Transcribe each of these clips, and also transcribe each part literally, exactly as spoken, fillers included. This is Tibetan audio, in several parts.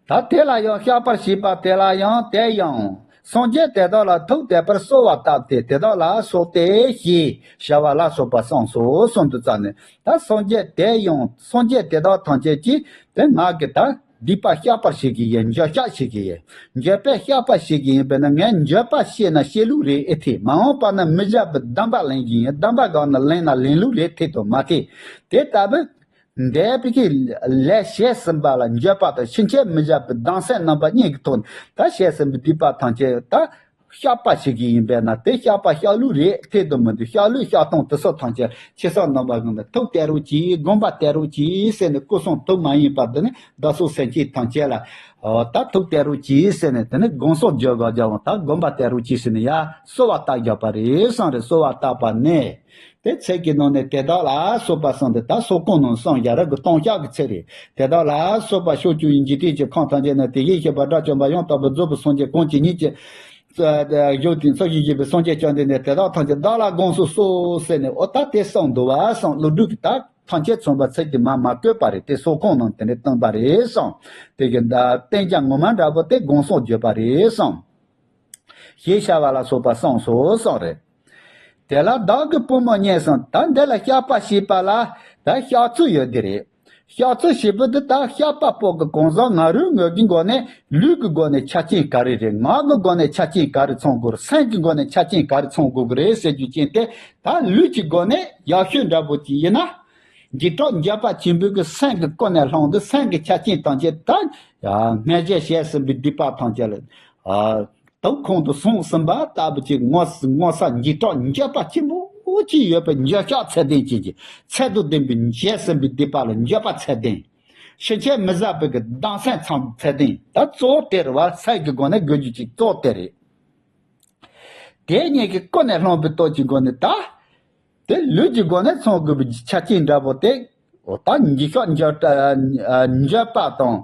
ད་དེ་ལ་ཡང་བཤགས་པར་བྱེད་པ་དེ་ལ་ཡང་དེ་ཡང་། སངས་རྒྱས་དེ་དག་ལ་ཐུགས་དད་པར་གསོལ་བ་བཏབ་སྟེ་དེ་དག་ལ་གསོལ་ཏེ་ཞེས་བྱ་བ་ལ་སོགས་པ་གསུངས་སོ་གསུངས་འདུག་ཙང་ནས། ད་སངས་རྒྱས་དེ་ཡང་སངས་རྒྱས་དེ་དག་ཐམས་ཅད་ཀྱིས་དེ་ང་གི་ད་སྡིག་པ་བཤགས་པར་བྱེད་ཀྱི་ཡིན། འགྱོད་བཤགས་བྱེད་ཀྱི་ཡིན། འགྱོད་པས་བཤགས་པར་བྱེད་ཀྱི་ཡིན་པས་ན། ངས་འགྱོད་པ་བཤད་ན་བཤད་ལུགས་རེད་ཨེ་ཐེ། མ་འོངས་པ་ན་མི་བཞག་པའི་སྡོམ་པ་ལེན་གྱི་ཡིན། སྡོམ་པ་གང་ན་ལེན་ན་ལེན་ལུགས་རེད་ཐེ་དང་མ་ཐེ། དེ་ལྟ་བུ། འདས་པའི་གི་ལས་བྱས་ཟིན་པ་ལ་འགྱོད་པ་དང་ཕྱིན་ཆད་མི་བཞག་པའི་སྡོམ་སེམས་རྣམ་པ་གཉིས་ཀྱི་ཐོག་ནས་ད་བྱས་ཟིན་པའི་སྡིག་པ་ཐམས་ཅད་ད་བཤགས་པ་བྱེད་ཀྱི་ཡིན་པས་ན། དེ་བཤགས་པ་བཤགས་ལུགས་རེད་ཐེ་དང་མི་འདུག་བཤགས་ལུགས་བཤགས་སྟངས་དེ་ཚོ་ཐམས་ཅད་ཆེ་ས་རྣམ་པ་ཀུན་ལ་ཐུགས་གཏད་རོགས་གྱིས། དགོངས་པ་གཏད་རོགས་གྱིས་ཟེར་ནས་སྐུ་གསུང་ཐུགས་མ་ཡིན་པ་འདི་ནི་བདག་སོགས་སེམས་ཅན་ཐམས་ཅད་ལ་ཨོ་ད་ཐུགས་གཏད་རོགས་གྱིས་ཟེར་ནས་དེ་ནི་དགོངས་སོགས་བརྗོད་དགོས་ཀྱང་ད་དགོངས་པ་གཏད་རོགས་གྱིས་ཟེར་ནས་ཡ་གསོལ་བ་བཏབ་བཞག་པ་རེད་གསུངས་རེད། གསོལ་བ་བཏབ་པ་ནས། དེ་ཚིག་གི་ནང་ནས་དེ་དག་ལ་སོགས་པ་གསུངས་ཏེ། ད་སོགས་ཁོངས་ནང་གསུངས་བཞག་ར་གི་སྟོང་བཤགས་ཀྱི་ཚིག་རེད། དེ་དག་ལ་སོགས་པ་ཕྱོགས་བཅུ་ཡི་འཇིག་རྟེན་གྱི་ཁམས་ཐམས་ཅད་ན་དེ་བཞིན་གཤེགས་པ་དགྲ་བཅོམ་པ་ཡང་དག་པར་རྫོགས་པའི་སངས་རྒྱས་གང་བྱེ་སྙེད་ཅིག་བཞུགས་ཏེ། འཚོ་ཞིང་གཞེས་པའི་སངས་རྒྱས་བཅོམ་ལྡན་འདས་དེ་དག་ཐམས་ཅད་བདག་ལ་དགོངས་སུ་གསོལ་ཟེར་ནས་ཨོ་ད་དེ་གསུངས་འདུག་བ་གསུངས། ཀླུ་སྒྲུབ་ཀྱིས་ད་ཐམས་ཅད་མཚོན་པ་ཚིག་གིས་མ་མ་བཀོད་པ་རེད། དེ་སོགས་ཁོངས་ནང་དེ་འདྲ་བསྟན་པ་རེད་གསུངས། དེ་གི་བསྟན་བྱ་ངོ་མ་འདྲ་པོ་དེ་དགོངས་སོགས་བརྗོད་པ་རེད་གསུངས། ཞེས་བྱ་བ་ལ་སོགས་པ་གསུངས་སོ་གསུངས་རེད། དེ་ལ་བདག་གི་པུས་མོ་མཉེས་སམ། ད་འདི་ལ་བཤགས་པ་ཞེས་པ་ལ་ད་བཤགས་ཚུལ་ཡོད་དེ་རེད། བཤགས་ཚུལ་ཞེས་པ་འདི་ད་བཤགས་པ་པོ་གི་གང་ཟག་ང་རོའི་ངོས་ཀྱི་སྒོ་ནས་ལུས་ཀྱི་སྒོ་ནས་ཆ་རྐྱེན་ག་རེ་རེད། ངག་གི་སྒོ་ནས་ཆ་རྐྱེན་ག་རེ་ཚང་དགོས་རེད། སེམས་ཀྱི་སྒོ་ནས་ཆ་རྐྱེན་ག་རེ་ཚང་དགོས་ཀྱི་རེད་ཟེར་རྒྱུ་ཅན་དེ་ད་ལུས་ཀྱི་སྒོ་ནས་ཡག་ཤོས་འདྲ་པོ་ཅིག་ཡིན་ན། འཇིགས་སྐྲག་འགྱོད་པ་ཆེན་པོའི་གི་སེམས་ཀྱི་ཀུན་ནས་བསླངས་ཏེ་སེམས་ཀྱི་ཆ་རྐྱེན་ཐམས་ཅད་ད་སྔོན་ཆད་བྱས་ཟིན་པའི་སྡིག་པ་ཐམས་ཅད་ལ། དུག་ཁོང་དུ་སོང་ཟིན་པ་ལྟ་བུ་ཅིག་ངོ་ངོ་ས་འཇིགས་སྐྲག་འགྱོད་པ་ཆེན་པོ་ཅིག་ཡོད་པའི་འགྱོད་བཤགས་ཚད་ལྡན་ཅན་གྱི་ཚད་དང་ལྡན་པའི་བྱས་ཟིན་པའི་སྡིག་པ་ལ་འགྱོད་པ་ཚད་ལྡན། ཕྱིན་ཆད་མི་བཟད་པའི་གི་སྡོམ་སེམས་ཚད་ལྡན། ད་གཙོ་བོ་དེ་རེད་བ། སེམས་ཀྱི་སྒོ་ནས་དགོས་རྒྱུ་ཅིག་གཙོ་བོ་དེ་རེད། དེ་གཉིས་ཀྱི་ཀུན་ནས་བསླངས་པའི་སྟོབས་ཀྱི་སྒོ་ནས་ད། དེ་ལུས་ཀྱི་སྒོ་ནས་ཚང་དགོས་པའི་ཆ་རྐྱེན་འདྲ་པོ་དེ། འོ་ད་འགྱོད་བཤགས་འགྱོད་འགྱོད་པ་དང་།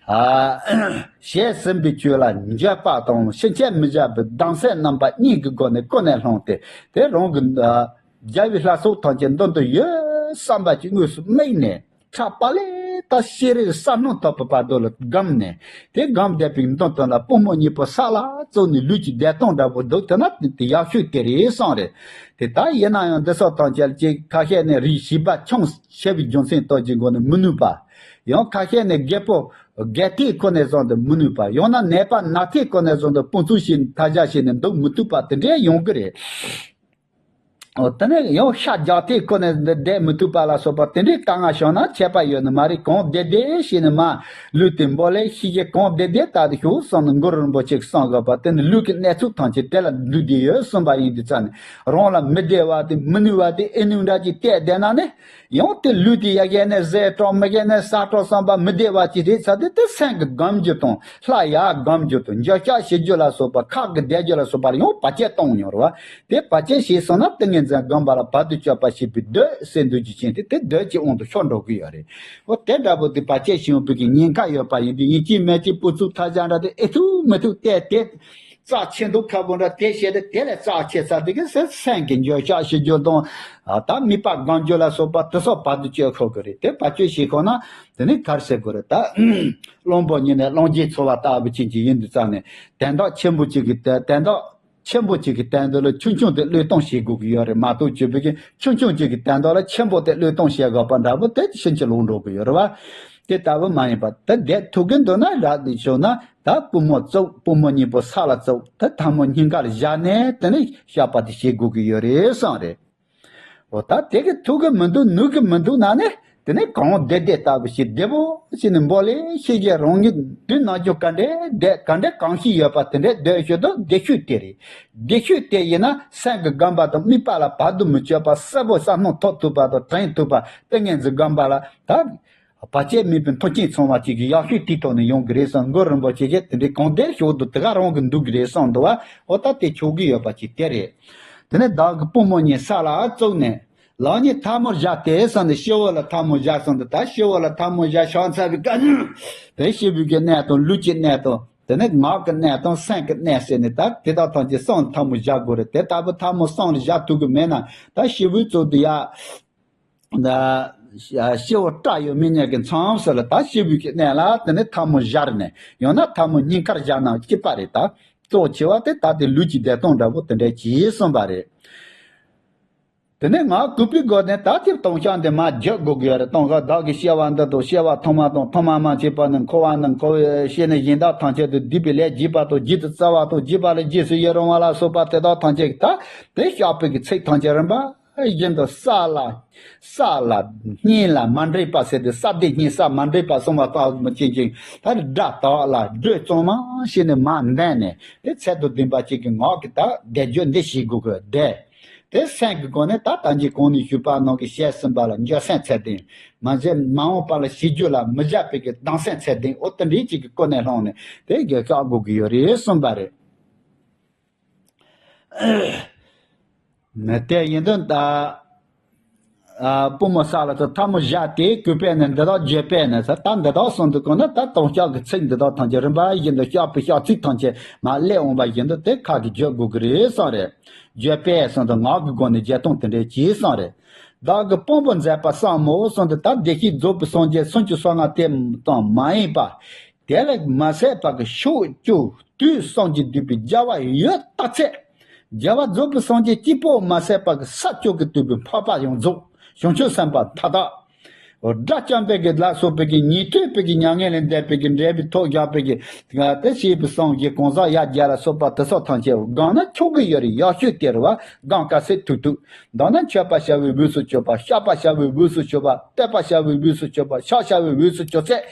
བྱས་ཟིན་པའི་ཆོས་ལ་འགྱོད་པ་དང་ཕྱིན་ཆད་མི་བཞག་པའི་སྡོམ་སེམས་རྣམ་པ་གཉིས་ཀྱི་སྒོ་ནས་ཀུན་ནས་བསླངས་ཏེ། དེ་རང་གི་རྒྱལ་བའི་ལྷ་ཚོགས་ཐམས་ཅད་མདུན་དུ་ཡོད་བསམ་པ་ཅིག་དངོས་སུ་དམིགས་ནས། ཁྲག་པ་ལས་ད་ཤེས་རིག་ས་སྣང་ཐོབ་པའི་བར་དུ་ལ་བསྒོམས་ནས། དེ་བསྒོམས་བསྡད་པའི་མདུན་དུ་ལ་པུས་མོ་གཉིས་པོ་ས་ལ་བཙུགས་ནས་ལུས་ཀྱི་བདེ་སྟོང་འདྲ་པོ་འདུག་དེ་ན་དེ་ཡག་ཤོས་དེ་རེད་གསུངས་རེད། དེ་ལྟར་ཡིན་ན་ཡང་འདི་སོགས་ཐམས་ཅད་ཀྱི་ཁ་ཤས་ནས་རིགས་བྱིས་པ་ཆུང་ཆེ་བའི་རྒྱུ་མཚན་སྟོབས་ཀྱི་སྒོ་ནས་མི་ནུས་པ། ཡང་ཁ་ཤས་ནས་རྒད་པོ་རྒས་དུས་ཁོ་ནས་བཟུང་སྟེ་མི་ནུས་པ། ཡང་ན་ནད་པ་ན་དུས་ཁོ་ནས་བཟུང་སྟེ་སྤུ་འཚུབ་བྱས་ཐབས་བཞག་བྱས་ནས་འདུག་མི་ཐུབ་པ་དེ་འདྲའི་ཡོང་གི་རེད། འོ་དེ་ནས་ཡང་ཤ་རྒྱགས་ཏེ་ཁོ་ནས་བསྡད་མི་ཐུབ་པ་ལ་སོགས་པ་དེ་འདྲའི་དཀའ་ངལ་བྱུང་ན་ཁྱད་པར་ཡོད་ནི་མ་རེད། གང་བདེ་བདེ་བྱས་ནས་མར་ལུས་དེ་འབོ་ལེ་ཤི་གི་གང་བདེ་བདེ་ལྟ་དེ་ཤོག་གསུངས་ནས་གུ་རུ་རིན་པོ་ཆེས་གསུངས་དགོས་པ་དེ་ནི་ལུས་ཀྱི་གནས་ཚུལ་ཐམས་ཅད་དེ་ལ་འདུས་བསྡད་ཡོད་གསུངས་པ་ཡིན་དུས་ཙང་ནས། རང་ལ་མི་བདེ་བ་དེ་མི་ནུས་པ་དེ་ཨེ་ནུས་འདྲ་ཅིག་བལྟས་བསྡད་ན་ནི། ཡང་དེ་ལུས་དེ་ཡ་གཞན་ནས་བཟས་དྲག་མི་གཞན་ནས་ཟ་དྲག་བསམ་པ་མི་བདེ་བ་ཅིག་རེད་ཚར་དུས་དེ་སེམས་ཀྱི་སྒོམ་རྒྱུ་དང་ལྷ་ཡར་སྒོམ་རྒྱུ་དང་འགྱོད་བཤགས་བྱེད་རྒྱུ་ལ་སོགས་པ་ཁག་གི་བསྡད་རྒྱུ་ལ་སོགས་པ་ལ་ཡང་བར་ཆད་གཏོང་མྱོང་རེད་བ། དེ་བར་ཆད་བྱས་སོང་ན་ཏིང་ངེ་འཛིན་སྒོམ་པ་ལ་བར་དུ་གཅོད་པ་བྱེད་པའི་གདོན་ཟེར་འདུག་རྒྱུ་ཅན་དེ་དེ་གདོན་གྱི་དབང་དུ་ཤོར་འགྲོ་གི་ཡོད་རེད། འོ་དེ་འདྲ་པོ་དེ་བར་ཆད་བྱུང་བའི་གི་ཉེན་ཁ་ཡོད་པ་ཡིན་དུས་ཡིན་གཅིག་མིན་གཅིག་སྤུ་ཚུགས་ཐབས་ཆག་འདྲ་དེ་ཨེ་ཐུབ་མི་ཐུབ་བལྟས་ཏེ། རྩ་ཆེ་མདོག་ཁ་པོ་འདྲ་དེ་བྱས་ཏེ་དེ་ལས་རྩ་ཆེ་ཚར་དེ་གི་སེ་སེམས་ཀྱི་འགྱོད་བཤགས་བྱེད་རྒྱུ་དང་། ད་དམིགས་པ་སྒོམ་རྒྱུ་ལ་སོགས་པ་དེ་སོགས་བར་དུ་གཅོད་ཁོ་གི་རེད། དེ་བར་གཅོད་བྱེད་ཁོ་ན་དེ་ནི་ག་རེ་ཟེར་དགོས་རེད་ད། གླང་པོ་ཉིད་ནས་གླང་རྗེས་འཚོ་བ་ལྟ་བུ་ཅན་གྱི་ཡིན་དུས་ཙང་ནས་དོན་དག་ཆེན་པོ་གཅིག་གི་དོན་དོན་དག་ཆེན་པོ་གཅིག་གི་དོན་དག་ལ་ཆུང་ཆུང་དེ་བློས་གཏོང་བྱེད་དགོས་ཀྱི་ཡོད་རེད་མ་གཏོགས་བརྗོད་པའི་གི་ཆུང་ཆུང་གཅིག་གི་དོན་དག་ལ་ཆེན་པོ་དེ་བློས་གཏོང་བྱེད་དགོས་པ་འདྲ་པོ་དེ་ཕྱིན་ཅི་ལོག་འགྲོ་གི་ཡོད་རེད་བ། དེ་ལྟ་བུ་མ་ཡིན་པ་དེ་བསྡད་ཐུབ་ཀྱི་འདུག་ན་རག་ལས་བྱུང་ན། ད་པུས་མོ་བཙུགས། པུས་མོ་གཉིས་པོ་ས་ལ་བཙུགས། ད་ཐལ་མོ་སྙིང་ག་ལ་བཞག་ནས་དེ་ནས་བཤགས་པ་དེ་བྱེད་དགོས་ཀྱི་ཡོད་རེད་གསུངས་རེད། འོ་ད་དེ་གི་ཐུབ་ཀྱི་མི་འདུག་ནུས་ཀྱི་མི་འདུག་ན་ནི་དེ་ནས་གང་བདེ་བདེ་ལྟ་བུ་ཞིག་བདེ་པོ་ཞིག་ནས་འབོ་ལེ་ཤི་གི་རང་ཉིད་འདུག་ན་རྒྱུ་ག་འདྲས་བདེ་ག་འདྲས་གང་ཞིག་ཡོད་པ་དེ་འདྲས་སྡོད་ཤོད་དུ་བདེ་ཤོས་དེ་རེད། བདེ་ཤོས་དེ་ཡིན་ན་སེམས་ཀྱི་སྒོམ་པ་དང་དམིགས་པ་ལ་བར་དུ་མི་གཅོད་པ་གསལ་པོ་བསམ་མནོ་ཐོབ་ཐུབ་པ་དང་དྲན་ཐུབ་པ་ཏིང་ངེ་འཛིན་སྒོམ་པ་ལ་ད། བར་ཆད་མེད་པའི་མཐུན་རྐྱེན་ཚང་བ་གཅིག་གི་ཡག་ཤོས་དེའི་ཐོག་ནས་ཡོང་གི་རེད་གསུངས། གུ་རུ་རིན་པོ་ཆེ་གིས་དེ་འདྲའི་གང་བདེར་ཞོག་འདུག་དེ་ག་རང་གི་འདུག་གི་རེད་གསུངས་འདུག་བ། འོ་ད་དེ་ཆོག་གི་ཡོད་པ་ཅིག་དེ་རེད། དེ་ནས་བདག་གི་པུས་མོ་གཉིས་ས་ལ་བཙུགས་ནས་ལག་གཉིས་ཐལ་མོ་སྦྱར་ཏེ་གསུངས་ནས་སྤྱི་བོ་ལ་ཐལ་མོ་སྦྱར་གསུངས་འདུག་ད་སྤྱི་བོ་ལ་ཐལ་མོ་སྦྱར་བཞག་ཚར་བའི་སྐབས་དེ་སྤྱི་བོའི་གི་གནས་དང་ལུས་ཀྱི་གནས་དང་དེ་ནས་ངག་གི་གནས་དང་སེམས་ཀྱི་གནས་ཟེར་ནས་ད་དེ་དག་ཐམས་ཅད་གསུམ་ཐལ་མོ་སྦྱར་དགོས་རེད། དེ་ལྟ་བུ་ཐལ་མོ་གསུམ་ལ་སྦྱར་ཐུབ་གི་མེད་ན་ད་སྤྱི་བོའི་གཙུག་ཏུ་ཡ། ད་ སྐྱེ་བོ་སྐྲ་ཡོད་མི་ཉག་གི་མཚམས་སུ་ལ་ད་སྐྱེས་བུ་གི་གནས་ལ་དེ་ནས་ཐལ་མོ་སྦྱར་ནས་ཡང་ན་ཐལ་མོ་སྙིང་གར་སྦྱར་ན་སྐྱིད་པ་རེད། ད་གཙོ་ཆེ་བ་དེ་ད་དེ་ལུས་ཀྱི་བདེ་སྟོང་འདྲ་པོ་དེ་འདྲ་གྱིས་གསུངས་པ་རེད། དེ་ནས་ངག་གུས་པའི་སྒོ་ནས་ད་དེ་ལྟུང་བཤགས་འདི་མར་བརྗོད་དགོས་ཀྱི་ཡོད་རེད། ལྟུང་བཤགས་བདག་གི་སྐྱེ་བ་འདི་དང་སྐྱེ་བ་ཐོག་མ་དང་ཐོག་མ་མ་མཆིས་པ་ནས་འཁོར་བ་ནས་འཁོར་བའི་སྐྱེ་གནས་གཞན་དག་ཐམས་ཅད་དུ་བསྡུས་པའི་ལས་བགྱིས་པ་དང་བགྱིད་དུ་སྩལ་བ་དང་བགྱིས་པ་ལས་རྗེས་སུ་ཡི་རང་བ་ལ་སོགས་པ་དེ་དག་ཐམས་ཅད་ཀྱི་ད་དེ་བཤགས་པའི་གི་ཚིག་ཐམས་ཅད་རིམ་པ་བཞིན་དུ་ས་ལ་ས་ལ་སྙིང་ལ་མ་འདྲེས་པ་ཟེར་ཏེ་ས་དེ་སྙིང་ས་མ་འདྲེས་པ་གསུངས་པ་ལྟ་བུ་ཅན་ཅིག་ད་སྒྲ་དག་ལ་སྒྲོས་གཙང་མ་བྱས་ནས་མར་འདོན་ནས་དེ་ཚད་དང་ལྡན་པ་ཅིག་གི་ངག་གི་ད་བཟླས་བརྗོད་འདི་བྱེད་དགོས་ཀྱི་བཟླས། དེ་སེམས་ཀྱི་སྒོ་ནས་ད་ལྟ་གྱི་གོང་ནས་ཞུས་པ་ནང་གི་བཤད་ཟིན་པ་ལ་འགྱོད་སེམས་ཚད་ལྡན། མ་བྱས་མ་འོངས་པ་ལ་བྱེད་རྒྱུ་ལ་མི་བྱ་བའི་གི་སྡང་སེམས་ཚད་ལྡན། འོ་དེ་འདྲའི་ཅིག་གི་སྒོ་ནས་ལྷུང་ནས་དེ་རྒྱལ་ཁ་དགོས་ཀྱི་ཡོད་རེད་གསུངས་པ་རེད། མི་དེ་ཡིན་དུས་ད། ཨ་པུས་མོ་ས་ལ་ཐོ་ཐལ་མོ་བཞག་སྟེ་གུས་པས་ནི་འདི་དག་བརྗོད་པས་ནི་ཟེར། ད་འདི་དག་གསུངས་དུས་གོང་ན་ད་ལྟུང་བཤགས་ཀྱི་ཚིག་འདི་དག་ཐམས་ཅད་རིམ་པ་བཞིན་དུ་བཤགས་པའི་བཤགས་ཚིག་ཐམས་ཅད་མར་སླེབས་འོང་པ་བཞིན་དུ་དེ་ཁ་གིས་བརྗོད་དགོས་ཀྱི་རེད་གསུངས་རེད། བརྗོད་པས་གསུངས་དུས་ངག་གི་སྒོ་ནས་བརྗོད་སྟངས་དེ་འདྲའི་གྱིས་གསུངས་རེད། བདག་གི་དཔང་པོ་མཛད་པ་གསུམ་མོ་གསུངས་དུས་ད་བདེ་གཤེགས་རྫོགས་པའི་སངས་རྒྱས་སུམ་ཅུ་སོ་ལྔ་དེ་དང་མ་ཡིན་པ། དེ་ལས་མ་ཟད་པ་གི་ཕྱོགས་བཅུ་དུས་གསུམ་གྱི་འདུས་པའི་རྒྱལ་བ་ཡོད་རྟག་ཚད། རྒྱལ་བ་རྫོགས་པའི་སངས་རྒྱས་གཅིག་པོ་མ་ཟད་པ་གི་ས་བཅུ་གི་འདུས་པའི་འཕགས་པ་ཡོངས་རྫོགས་བྱང་ཆུབ་སེམས་དཔའ་མཐའ་དག་དགྲ་བཅོམ་པའི་གི་ལ་སོགས་པའི་གི་ཉན་ཐོས་པའི་གི་མྱ་ངན་ལས་འདས་པའི་གི་འདྲེན་པའི་ཐོག་བཞག་པའི་གི་དེ་ཤེས་པའི་སངས་རྒྱས་གང་ཟག་ཡ་བརྒྱ་ལ་སོགས་པ་དེ་སོགས་ཐམས་ཅད་གང་ན་ཁྱོད་ཀྱི་ཡོད་རེད། ཡག་ཤོས་དེ་རེད་བ། གང་ག་སེ་ཐུག་ཐུག་མདོར་ན་མཆོད་པ་བྱ་བའི་དབུས་སུ་གྱུར་པ། བཤགས་པ་བྱ་བའི་དབུས་སུ་གྱུར་པ། བསྟོད་པ་བྱ་བའི་དབུས་སུ་གྱུར་པ། ཕྱག་བྱ་བའི་དབུས་སུ་གྱུར་ཚད་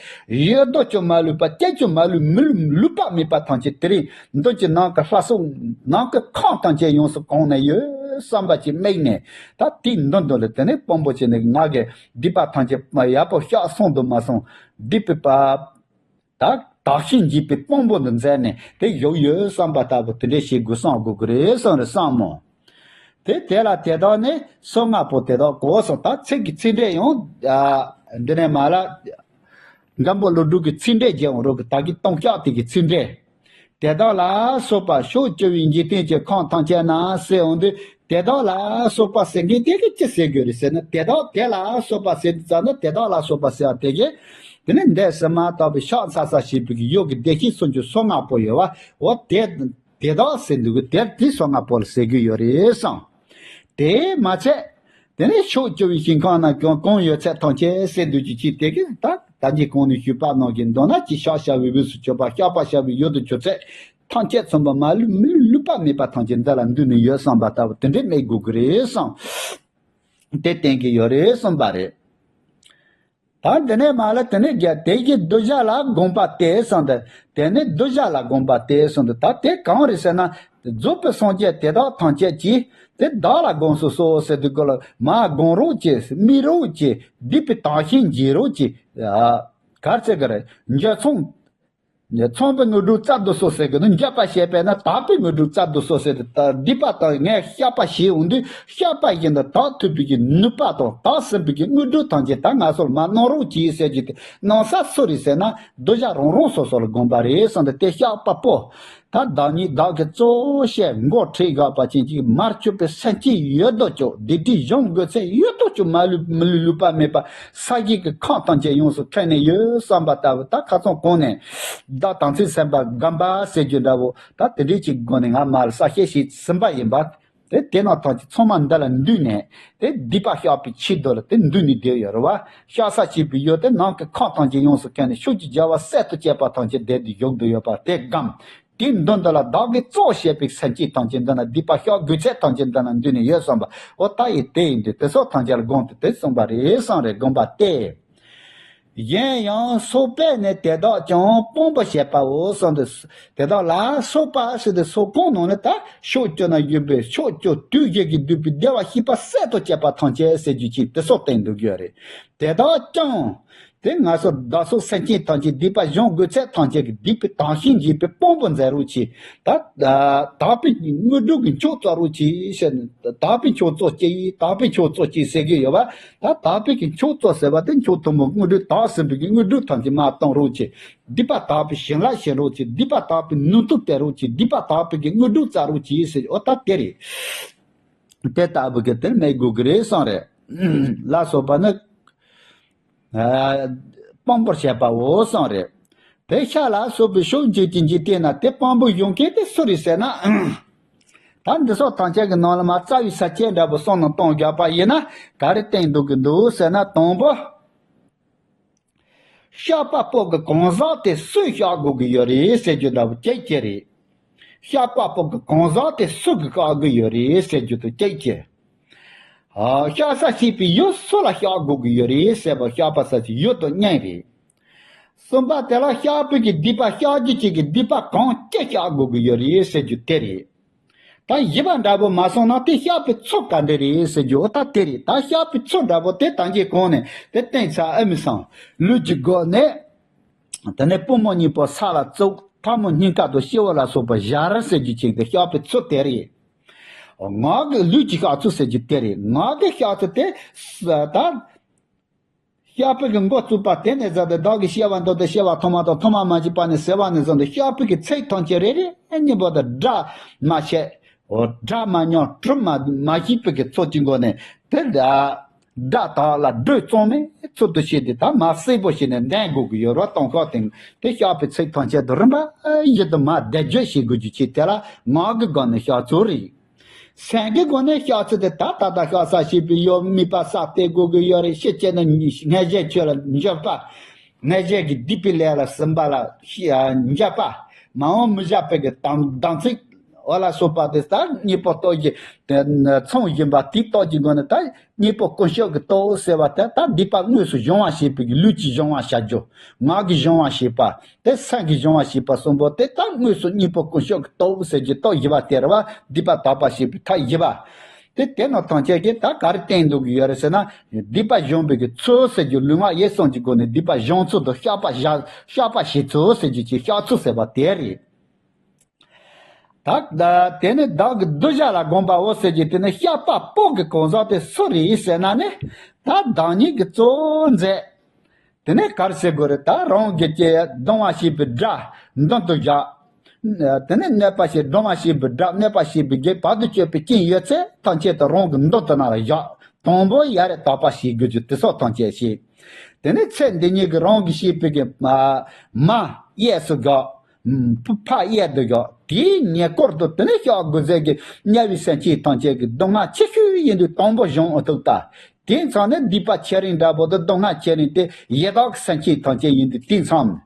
ཡོད་དོ་ཅོག་མ་ལུས་པ། སྐད་ཅོག་མ་ལུས་མི་ལུས་ལུས་པ་མེད་པ་ཐམས་ཅད་དེ་རིང་མདུན་གྱི་ནང་གི་ལྷ་སྲུང་ནང་གི་ཁམས་ཐམས་ཅད་ཡོངས་སུ་གང་ནས་ཡོད་བསམ་པ་ཅིག་དམིགས་ནས། ད་དེའི་མདུན་དུ་ལ་དེ་ནས་དཔང་པོ་བྱས་ནས་ང་གི་སྡིག་པ་ཐམས་ཅད་ཡག་པོ་བཤགས་སོང་དུ་མ་སོང་སྡིག་པའི་པ། ད་བདག་གཞན་བགྱིས་པའི་དཔང་པོ་འདི་མཛད་ནས་དེ་བཞུགས་ཡོད་བསམ་པ་ལྟ་བུ་དེ་འདྲའི་ཞིག་དགོས་བསམ་དགོས་ཀྱི་རེད་བསམ་རེད་བསམ་མོ། དེ་དེ་ལ་དེ་དག་ནི་སོ་ལྔ་པོ་དེ་དག་གོ་སོང་། ད་ཚིག་གི་ཚིག་འགྲེལ་ཡང་འདི་ནས་མ་ལ་མགོན་པོ་ཀླུ་སྒྲུབ་ཀྱི་ཚིག་འགྲེལ་རྒྱལ་འོང་རོགས་ཀྱི་ད་གི་ལྟུང་བཤགས་དེ་གི་ཚིག་འགྲེལ། དེ་དག་ལ་སོགས་པ་ཕྱོགས་བཅུ་པའི་འཇིག་རྟེན་གྱི་ཁམས་ཐམས་ཅད་ན་ཟེར་འོང་དུས་དེ་དག་ལ་སོགས་པ་ཟེར་མཁན་དེ་གི་ཅི་ཟེར་དགོས་རེད་ཟེར་ན། དེ་དག་དེ་ལ་སོགས་པ་ཟེར་དུས་ཙམ་ན་དེ་དག་ལ་སོགས་པ་ཟེར་བ་དེ་གི་དེ་ནི་འདས་ཟིན་མ་ཐག་པའི་ཕྱག་འཚལ་ས་ཞེས་པའི་གི་ཡུལ་གྱི་བདེ་གཤེགས་སུམ་ཅུ་སོ་ལྔ་པོ་ཡོད་བ། འོ་དེ་དེ་དག་ཟེར་འདུག་གི་དེ་དེ་སོ་ལྔ་པོ་ལ་ཟེར་གི་ཡོད་རེད་བསམ། དེ་མ་ཚད། དེ་ནས་ཕྱོགས་བཅུ་པའི་ཞིང་ཁམས་ན་ཀྱང་གང་ཡོད་ཚད་ཐམས་ཅད་ཟེར་འདུག་གི་ཅི་དེ་གི་ད་ད་གིན་གོང་ནས་ཞུས་པ་ནང་བཞིན་མདོར་ན་ཅི་ཕྱག་བྱ་བའི་དབུས་སུ་གྱུར་པ། བཤགས་པ་བྱ་བའི་ཡུལ་དུ་གྱུར་ཚད་ཐམས་ཅད་མཚོན་པ་མ་ལུས་མི་ལུས་ལུས་པ་མེད་པ་ཐམས་ཅད་འདི་ལ་འདུས་ནས་ཡོད་བསམ་པ་ལྟ་བུ་དེ་འདྲའི་དམིགས་དགོས་ཀྱི་རེད་བསམ། དེ་བསྟན་གྱི་ཡོད་རེད་གསུངས་པ་རེད། ད་འདི་ནས་མ་ལ་དེ་ནས་རྒྱ་དེ་ཡི་གདུལ་བྱ་ལ་དགོངས་པ་སྟེ་གསུངས་ཏེ། དེ་ནས་གདུལ་བྱ་ལ་དགོངས་པ་སྟེ་གསུངས་ཏེ། ད་དེ་གང་རེད་ཟེར་ན། རྫོགས་པའི་སངས་རྒྱས་དེ་དག་ཐམས་ཅད་ཀྱིས་དེ་བདག་ལ་དགོངས་སུ་གསོལ་ཟེར་དུས་སྐོར་ལ་མ་དགོངས་རོགས་གྱིས། དམིགས་རོགས་གྱིས། སྡིག་པའི་དག་ཞིང་འབྱིན་རོགས་གྱིས། ག་རེ་ཟེར་གི་རེད། འགྱོད་ཚངས། ཚངས་པའི་དངོས་གྲུབ་སྩལ་དུ་གསོལ་ཟེར་གི་འདུག་འགྱོད་པ་བྱས་པས་ན་དག་པའི་དངོས་གྲུབ་སྩལ་དུ་གསོལ་ཟེར་ཏེ། སྡིག་པ་དག་ངས་བཤགས་པ་བྱས་འོང་དུས་བཤགས་པ་བཞིན་དུ་དག་ཐུབ་པའི་གི་ནུས་པ་དང་དག་ཟིན་པའི་གི་དངོས་གྲུབ་ཐམས་ཅད་ད་ང་ཚོར་མ་གནང་རོགས་གྱིས་ཟེར་གྱི་དེ་གནང་ས་སུ་རེད་ཟེར་ན། གདུལ་བྱ་རང་རང་སོ་སོ་ལ་དགོངས་པ་རེད་གསུངས་ཏེ། དེ་བཤགས་པ་པོ། ད་བདག་ཉིད་བདག་གི་གཙོ་བོ་བཤད་མགོ་ཁྲིད་དགོས་པ་ཅན་གྱི་མར་གྱུར་པའི་སེམས་ཅན་ཡོད་དོ་ཅོག་སྡིག་སྒྲིབ་སྦྱོང་དགོས་ཚད་ཡོད་དོ་ཅོག་མ་ལུས་མི་ལུས་ལུས་པ་མེད་པ་ས་གཞི་གི་ཁམས་ཐམས་ཅད་ཡོངས་སུ་ཁེངས་ནས་ཡོད་བསམ་པ་ལྟ་བུ། ད་ཁ་སང་གོང་ནས་བདག་དམ་ཚིག་སེམས་དཔའ་སྒོམ་པ་ཟེར་རྒྱུ་འདྲ་བོ། ད་དེ་འདྲའི་ཅིག་སྒོ་ནས་ང་མར་གསལ་བཤད་ཞིག་ཟིན་པ་ཡིན་པ། དེ་དེ་རྣམས་ཐམས་ཅད་ཚང་མ་འདི་ལ་འདུས་ནས་དེ་སྡིག་པ་བཤགས་པའི་ཆེད་དུ་ལ་དེ་འདུས་ནས་བསྡད་ཡོད་རེད་བ། བཤགས་ས་བྱེད་པའི་ཡུལ་དེ་ནང་གི་ཁམས་ཐམས་ཅད་ཡོངས་སུ་ཁེངས་ནས་ཕྱོགས་ཀྱི་རྒྱལ་བ་སྲས་དང་བཅས་པ་ཐམས་ཅད་བསྡད་དེ་བཞུགས་བསྡད་ཡོད་པ་དེ་སྒོམ། དེའི་མདུན་དུ་ལ་བདག་གིས་གཙོ་བྱས་པའི་སེམས་ཅན་ཐམས་ཅད་འདི་ན་སྡིག་པ་བཤགས་དགོས་ཚད་ཐམས་ཅད་འདི་ན་འདུས་ནས་ཡོད་བསམ་པ། འོ་ད་ཡིན་དེ་ཡིན་དུས་དེ་སོགས་ཐམས་ཅད་ལ་དགོངས་ཏེ་དེ་གསུངས་པ་རེད་གསུངས་རེད། དགོངས་པ་སྟེ། གཞན་ཡང་སོགས་པས་ནི་དེ་དག་ཀྱང་དཔང་པོ་བྱེད་པའོ་གསུངས་ཏེ། དེ་དག་ལ་སོགས་པ་ཟེར་ཏེ་སོགས་གང་ནང་ནས་ད་ཕྱོགས་བཅུ་ན་ཡོད་པའི་ཕྱོགས་བཅུ་དུས་བཞི་གི་འདུས་པའི་བདེ་བར་གཤེགས་པ་སྲས་དང་བཅས་པ་ཐམས་ཅད་ཟེར་རྒྱུ་ཅིག་དེ་སོགས་བསྟན་འདུག་ཡོད་རེད། དེ་དག་ཀྱང་། དེ་ང་ཚོ་བདག་སོགས་སེམས་ཅན་ཐམས་ཅད་སྡིག་པ་སྦྱོང་དགོས་ཚད་ཐམས་ཅད་ཀྱི་སྡིག་པའི་དག་ཞིང་འབྱིན་པའི་དཔང་པོ་མཛད་རོགས་གྱིས། ད་དག་པའི་དངོས་གྲུབ་ཀྱི་མཆོག་སྩོལ་རོགས་གྱིས་ཟེར་ནས། དག་པའི་མཆོག་སྩོལ་གྱིས། དག་པའི་མཆོག་སྩོལ་གྱིས་ཟེར་གྱི་ཡོད་པ། ད་དག་པའི་གི་མཆོག་སྩོལ་ཟེར་བ་དེ་མཆོག་ཐུན་མོང་དངོས་གྲུབ་དག་ཟིན་པའི་གི་དངོས་གྲུབ་ཐམས་ཅད་མར་གཏོང་རོགས་གྱིས། སྡིག་པ་དག་པའི་བྱིན་རླབས་བྱིན་རོགས་གྱིས། སྡིག་པ་དག་པའི་ནུས་མཐུ་སྟེར་རོགས་གྱིས། སྡིག་པ་དག་པའི་གི་དངོས་གྲུབ་སྩལ་རོགས་གྱིས་ཟེར། འོ་ད་དེ་རེད། དེ་ལྟ་བུ་གི་དེར་དམིགས་དགོས་ཀྱི་རེད་གསུངས་རེད། ལ་སོགས་པ་ནི། ཨ། དཔང་པོར་བྱས་པའོ་གསུངས་རེད། དེ་ཤ་ལ་སོགས་པའི་ཕྱོགས་འཇིག་ཅིང་འཇིག་རྟེན་ན་དེ་དཔང་པོ་ཡོང་མཁན་དེ་སུ་རེད་ཟེར་ན། ད་འདི་སོགས་ཐམས་ཅད་ཀྱི་ནང་ལ་མ་རྩ་བའི་ས་བཅད་འདྲ་པོ་གསུམ་ནང་གཏོང་དགོས་པ་ཡིན་ན་ག་རེ་བསྟན་འདུག་གི་འདུག་ཟེར་ན། དང་པོ། བཤགས་པ་པོ་གི་གང་ཟག་དེ་སུས་བཤགས་དགོས་ཀྱི་ཡོད་རེད་ཟེར་རྒྱུ་འདྲ་པོ་གཅིག་གཅིག་རེད། བཤགས་པ་པོ་གི་གང་ཟག་དེ་སུ་གིས་བཤགས་ཀྱི་ཡོད་རེད་ཟེར་རྒྱུ་དང་གཅིག་གཅིག་ཨ། བཤགས་ས་བྱེད་པའི་ཡུལ་སུ་ལ་བཤགས་དགོས་ཀྱི་ཡོད་རེད་ཟེར་བ་བཤགས་པ་ས་བྱེད་ཡུལ་དང་གཉིས་རེད། གསུམ་པ་དེ་ལ་བཤགས་པའི་གི་སྡིག་པ་བཤགས་རྒྱུ་ཅིག་གི་སྡིག་པ་གང་ཅི་བཤགས་དགོས་ཀྱི་ཡོད་རེད་ཟེར་རྒྱུ་དེ་རེད། ད་བཞི་པ་འདྲ་པོ་མ་སོང་ན་དེ་བཤགས་པའི་ཚུལ་ག་འདྲ་རེད་ཟེར་རྒྱུ་འོ་ད་དེ་རེད། ད་བཤགས་པའི་ཚུལ་འདྲ་པོ་དེ་ད་གིན་གོང་ནས་དེ་བསྟན་ཚར་ཨེ་མི་སང་། ལུས་ཀྱི་སྒོ་ནས། དེ་ནས་པུས་མོ་གཉིས་པོ་ས་ལ་བཙུགས། ཐལ་མོ་སྙིང་ག་དང་སྤྱི་བོ་ལ་སོགས་པ་སྦྱར་ཟེར་རྒྱུ་ཅིག་དེ་བཤགས་པའི་ཚུལ་དེ་རེད། ངག་གི་ལུས་ཀྱི་བཤགས་ཚུལ་ཟེར་རྒྱུ་དེ་རེད། ངག་གི་བཤགས་ཚུལ་དེ་ས་ད། བཤགས་པའི་གི་འགོ་བཙུགས་པ་དེ་ནས་བཟུང་སྟེ་བདག་གིས་བཤད་པ་མདོར་བསྡུས་བཤད་པ་ཐོག་མ་དང་ཐོག་མ་མ་བྱས་པ་ནས་ཟེར་བ་ནས་བཟུང་སྟེ་བཤགས་པའི་གི་ཚིག་ཐམས་ཅད་རེ་རེ་གཉིས་པོ་དང་སྒྲ་མ་བཤད། འོ་སྒྲ་མ་མྱོང་གྲུབ་མ་མ་ཤེས་པའི་གི་ཚུལ་གྱི་སྒོ་ནས་དེ་ལ་སྒྲ་དག་ལ་སྒྲོས་གཙང་མའི་ཚུལ་དུ་བྱས་ཏེ་ད་མ་གསལ་པོ་བྱས་ནས་འདོན་དགོས་ཀྱི་ཡོད་རེད། གཏོང་ཤོག་དེ་དེ་བཤགས་པའི་ཚིག་ཐམས་ཅད་དུ་རིམ་པ་བཞིན་དུ་མ་བཟླས་བརྗོད་བྱེད་དགོས་རྒྱུ་ཅིག་དེ་ལ་ངག་གི་སྒོ་ནས་བཤགས་ཚུལ་རེད། སེམས་ཀྱི་སྒོ་ནས་བཤགས་ཚུལ་དེ་ད་ད་ལྟ་བཤགས་ས་བྱེད་པའི་ཡུལ་དམིགས་པ་ས་སྟེ་དགོས་ཀྱི་ཡོད་རེད། ཤེས་བྱས་ན་ངེས་ཤེས་ཆོས་ལ་འཇུག་པ། ངེས་ཤེས་ཀྱི་སྡིག་པའི་ལས་ལ་ཟིན་པ་ལ་འཇུག་པ། མ་འོངས་མི་བཞག་པའི་གི་དམ་དམ་ཚིག་འོ་ལ་སོགས་པ་དེ་ལྟར་གཉིས་པོ་རྟོགས་ཀྱི་མཚོན་བཞིན་པ་དེ་རྟོགས་ཀྱི་སྒོ་ནས་ད་གཉིས་པོ་ཀུན་ཤེས་ཀྱི་རྟོགས་ཟེར་བ་དེ་ད་སྡིག་པ་དངོས་སུ་སྦྱོང་བ་བྱེད་པའི་གི་ལུས་ཀྱིས་སྦྱོང་བ་བྱ་རྒྱུ། ངག་གིས་སྦྱོང་བ་བྱེད་པ། དེ་སེམས་ཀྱིས་སྦྱོང་བ་བྱེད་པ་གསུམ་པོ་དེ་ད་དངོས་སུ་གཉིས་པོ་ཀུན་ཤེས་ཀྱི་རྟོགས་ཟེར་གྱི་རྟོགས་བཞི་པ་དེ་རེད་བ། སྡིག་པ་དག་པ་བྱེད་པའི་ཐབས་བཞི་པ། དེ་དེ་ནང་ཐམས་ཅད་ཀྱིས་ད་ག་རེ་བསྟན་འདུག་གི་ཡོད་རེད་ཟེར་ན། སྡིག་པ་སྦྱོང་བའི་གི་ཚུལ་ཟེར་རྒྱུ་ལུས་ངག་ཡིད་གསུམ་གྱི་སྒོ་ནས་སྡིག་པ་སྦྱོང་ཚུལ་དང་བཤགས་པ་བྱ་བཤགས་པ་བྱེད་ཚུལ་ཟེར་རྒྱུ་ཅིག་བཤགས་ཚུལ་ཟེར་བ་དེ་རེད། ད་ད་དེ་ནི་བདག་གི་གདུལ་བྱ་ལ་དགོངས་པའོ་ཟེར་རྒྱུ་དེ་ནི་བཤགས་པ་པོ་གི་གང་ཟག་དེ་སུ་རེད་ཟེར་ན་ནི། ད་བདག་ཉིད་ཀྱི་གཙོ་བོ་མཛད། དེ་ནས་ག་རེ་ཟེར་དགོས་རེད། ད་རང་གི་ཀྱི་གདུང་བ་བྱེད་པའི་དགྲ་མདུན་དུ་བཞག་དེ་ནས་གནོད་པ་བྱེད་གདུང་བ་བྱེད་པའི་དགྲ་གནོད་པ་བྱེད་པའི་བགེགས་བར་དུ་གཅོད་པའི་རྐྱེན་ཡོད་ཚད་ཐམས་ཅད་དུ་རང་གི་མདུན་དུ་ན་ལ་བཞག་དང་པོ་ཡ་རེ་དག་པ་བྱེད་དགོས་རྒྱུ་དེ་སོགས་ཐམས་ཅད་བྱེད། དེ་ནས་ཚེ་འདི་ཉིད་ཀྱི་རང་གིས་བྱས་པའི་གི་མ་མ་གཡས་སུ་བཞག་ཕ་གཡས་སུ་བཞག་དེའི་ཉེ་འཁོར་དུ་དེ་ནས་བཤགས་དགོས་ཚད་ཀྱི་དམྱལ་བའི་སེམས་ཅན་ཐམས་ཅད་ཀྱི་སྡུག་བསྔལ་ཆེ་ཤོས་ཡིན་དུས་དང་པོ་སྦྱོང་ཨ་ཐུག་ད། དེ་མཚམས་ནས་སྡིག་པ་ཆེ་རིང་འདྲ་པོ་དང་སྡུག་བསྔལ་ཆེ་རིང་དེ་ཡི་དྭགས་སེམས་ཅན་ཐམས་ཅད་ཡིན་དུས་དེ་མཚམས།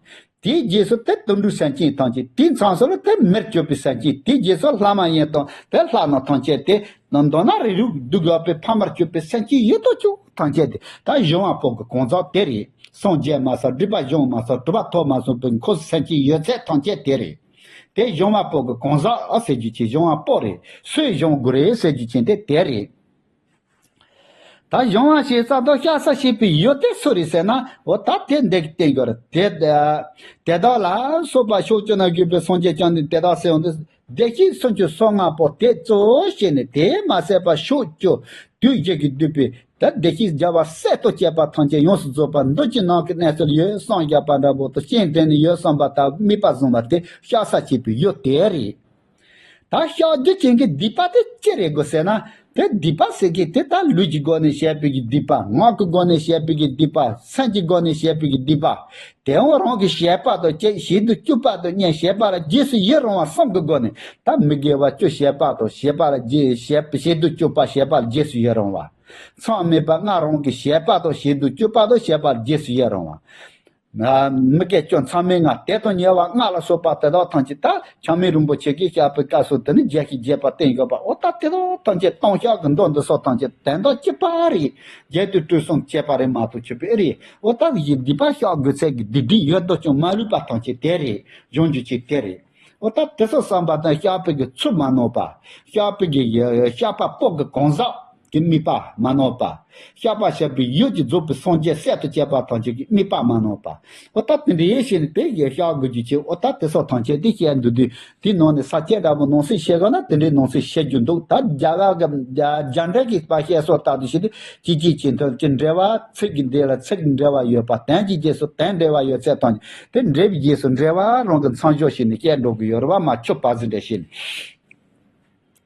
དེའི་རྗེས་སུ་དེ་དུད་འགྲོའི་སེམས་ཅན་ཐམས་ཅད་དེ་མཚམས་སུ་ལ་དེ་མིར་གྱུར་པའི་སེམས་ཅན་དེའི་རྗེས་སུ་ལྷ་མ་ཡིན་དང་དེ་ལྷ་རྣམས་ཐམས་ཅད་དེ་མདོར་ན་རིགས་རུས་སྡུག་ཡོད་པའི་ཕ་མར་གྱུར་པའི་སེམས་ཅན་ཡོད་དོ་ཅོག་ཐམས་ཅད་དེ་ད་གཞན་དབང་པོ་གི་གང་ཟག་དེ་རེད། སངས་རྒྱས་མ་སོང་སྒྲིབ་པ་སྦྱོང་མ་སོང་གྲུབ་པ་ཐོབ་མ་སོང་པའི་འཁོར་སེམས་ཅན་ཡོད་ཚད་ཐམས་ཅད་དེ་རེད། དེ་གཞན་དབང་པོ་གི་གང་ཟག་ཨ་ཟེར་རྒྱུ་ཅིག་གཞན་དབང་པོ་རེད། སུས་སྦྱོང་དགོས་རེད་ཟེར་རྒྱུ་ཅིག་དེ་དེ་རེད། ད་གཞན་དབང་བྱེད་ས་དང་བཤགས་ས་བྱེད་པའི་ཡུལ་དེ་སུ་རེད་ཟེར་ན། འོ་ད་དེ་འདི་གི་བསྟན་དགོས་རེད། དེ་དེ་དག་ལ་སོགས་པ་ཕྱོགས་བཅུ་ན་བཞུགས་པའི་སངས་རྒྱས་བཅོམ་ལྡན་འདས་དེ་དག་ཟེར་ཡོང་དུས་བདེ་གཤེགས་སུམ་ཅུ་སོ་ལྔ་པོ་དེ་གཙོ་བོ་བྱས་ནས་དེས་མ་ཟད་པ་ཕྱོགས་བཅུ་དུས་བཞི་གིས་བསྡུས་པའི་ད་བདེ་གཤེགས་རྒྱལ་བ་སྲས་དང་བཅས་པ་ཐམས་ཅད་ཡོངས་སུ་རྫོགས་པ་མདོ་ཕྱི་ནང་གི་གནས་ཚུལ་ཡོད་བསམ་བཞག་པ་འདྲ་པོ་དང་སྤྱན་འདྲེན་ནས་ཡོད་བསམ་པ་ལྟར་དམིགས་པ་བཟུང་བ་དེ་བཤགས་ས་བྱེད་པའི་ཡུལ་དེ་རེད། ད་བཤགས་རྒྱུ་ཅན་གྱི་སྡིག་པ་དེ་ཅི་རེད་དགོས་ཟེར་ན། དེ་སྡིག་པ་ཟེར་གྱི་དེ་ད་ལུས་ཀྱི་སྒོ་ནས་བྱས་པའི་གི་སྡིག་པ། ངག་གི་སྒོ་ནས་བྱས་པའི་གི་སྡིག་པ། སེམས་ཀྱི་སྒོ་ནས་བྱས་པའི་གི་སྡིག་པ། དེ་འོང་རང་གི་བྱས་པ་དང་བཅས་བྱེད་དུ་བཅུག་པ་དང་གཉིས་བྱས་པ་ལ་རྗེས་སུ་ཡི་རང་བ་གསུམ་གྱི་སྒོ་ནས་ད་མི་དགེ་བ་བཅུ་བྱས་པ་དང་བྱས་པ་ལ་རྗེས་བྱས་བྱེད་དུ་བཅུག་པ་བྱས་པ་ལ་རྗེས་སུ་ཡི་རང་བ། མཚམས་མེད་པ་ལྔ་རང་གི་བྱས་པ་དང་བྱེད་དུ་བཅུག་པ་དང་བྱས་པ་ལ་རྗེས་སུ་ཡི་རང་བ། མི་དགེ་བཅུ་མཚམས་མེད་ལྔ་དེ་དང་ཉེ་བ་ལྔ་ལ་སོགས་པ་དེ་དག་ཐམས་ཅད་ད་ཆགས་མེད་རིན་པོ་ཆེ་གིས་བཤགས་པའི་སྐབས་སུ་དེ་ནི་རྒྱས་ཤིང་རྒྱས་པར་བསྟན་ཡོད་པ། འོ་ད་དེ་དག་ཐམས་ཅད་ལྟུང་བཤགས་ཀྱི་མདོ་འདི་སོགས་ཐམས་ཅད་དོན་དག་གཅིག་པ་རེད། རྒྱས་བསྡུས་སྤྲོས་གསུམ་བཅས་པ་རེད་མ་གཏོགས་ཆོས་པའི་ཨེ་རེད། འོ་ད་ཡི་སྡིག་པ་བཤགས་དགོས་ཚད་ཀྱི་སྡིག་སྒྲིབ་ཡོད་དོ་ཅོག་མ་ལུས་པ་ཐམས་ཅད་དེ་རེད། སྦྱོང་རྒྱུ་ཅིག་དེ་རེད། འོ་ད་དེ་སོགས་བསམ་པ་དང་བཤགས་པའི་གི་ཚུལ་མ་ནོར་བ། བཤགས་པའི་གི་བཤགས་པ་པོ་གི་གང་ཟག་གི་དམིགས་པ་མ་ནོར་བ། བཤགས་པ་བྱ་བའི་ཡུལ་གྱི་རྫོགས་པའི་སངས་རྒྱས་སྲས་དང་བཅས་པ་ཐམས་ཅད་ཀྱི་དམིགས་པ་མ་ནོར་བ། འོ་ད་དེ་འདྲའི་ཡེ་ཤེས་ནི་དེ་ཡི་བཤགས་དགོས་རྒྱུ་ཆེ། འོ་ད་དེ་སོགས་ཐམས་ཅད་དེ་བཤད་འདུག་དུས་དེའི་ནང་ནས་ས་བཅད་འདྲ་པོ་ནང་གསེས་བཤད་དགོས་ན་དེ་འདྲའི་ནང་གསེས་བཤད་རྒྱུ་འདུག་ད་རྒྱ་གར་གི་རྒྱ་རྒྱ་འགྲེལ་གྱི་པ་བཤད་སོགས་ལྟར་དུ་བྱེད་དུས་གཅིག་གཅིག་གཅིག་མཐུན་གྱི་འགྲེལ་བ་ཚིག་གི་འདི་ལ་ཚིག་འགྲེལ་བ་ཡོད་པ། དོན་གྱི་རྗེས་སུ་དོན་འགྲེལ་བ་ཡོད་ཚད་ཐམས་ཅད་དེ་འགྲེལ་བའི་རྗེས་སུ་འགྲེལ་བ་རང་གི་མཚམས་སྦྱོར་བྱས་ནས་བཤད་འགྲོ་གི་ཡོད་རེད་བ། མ་ཆོད་པ་ཟིན་འདྲ་བྱས་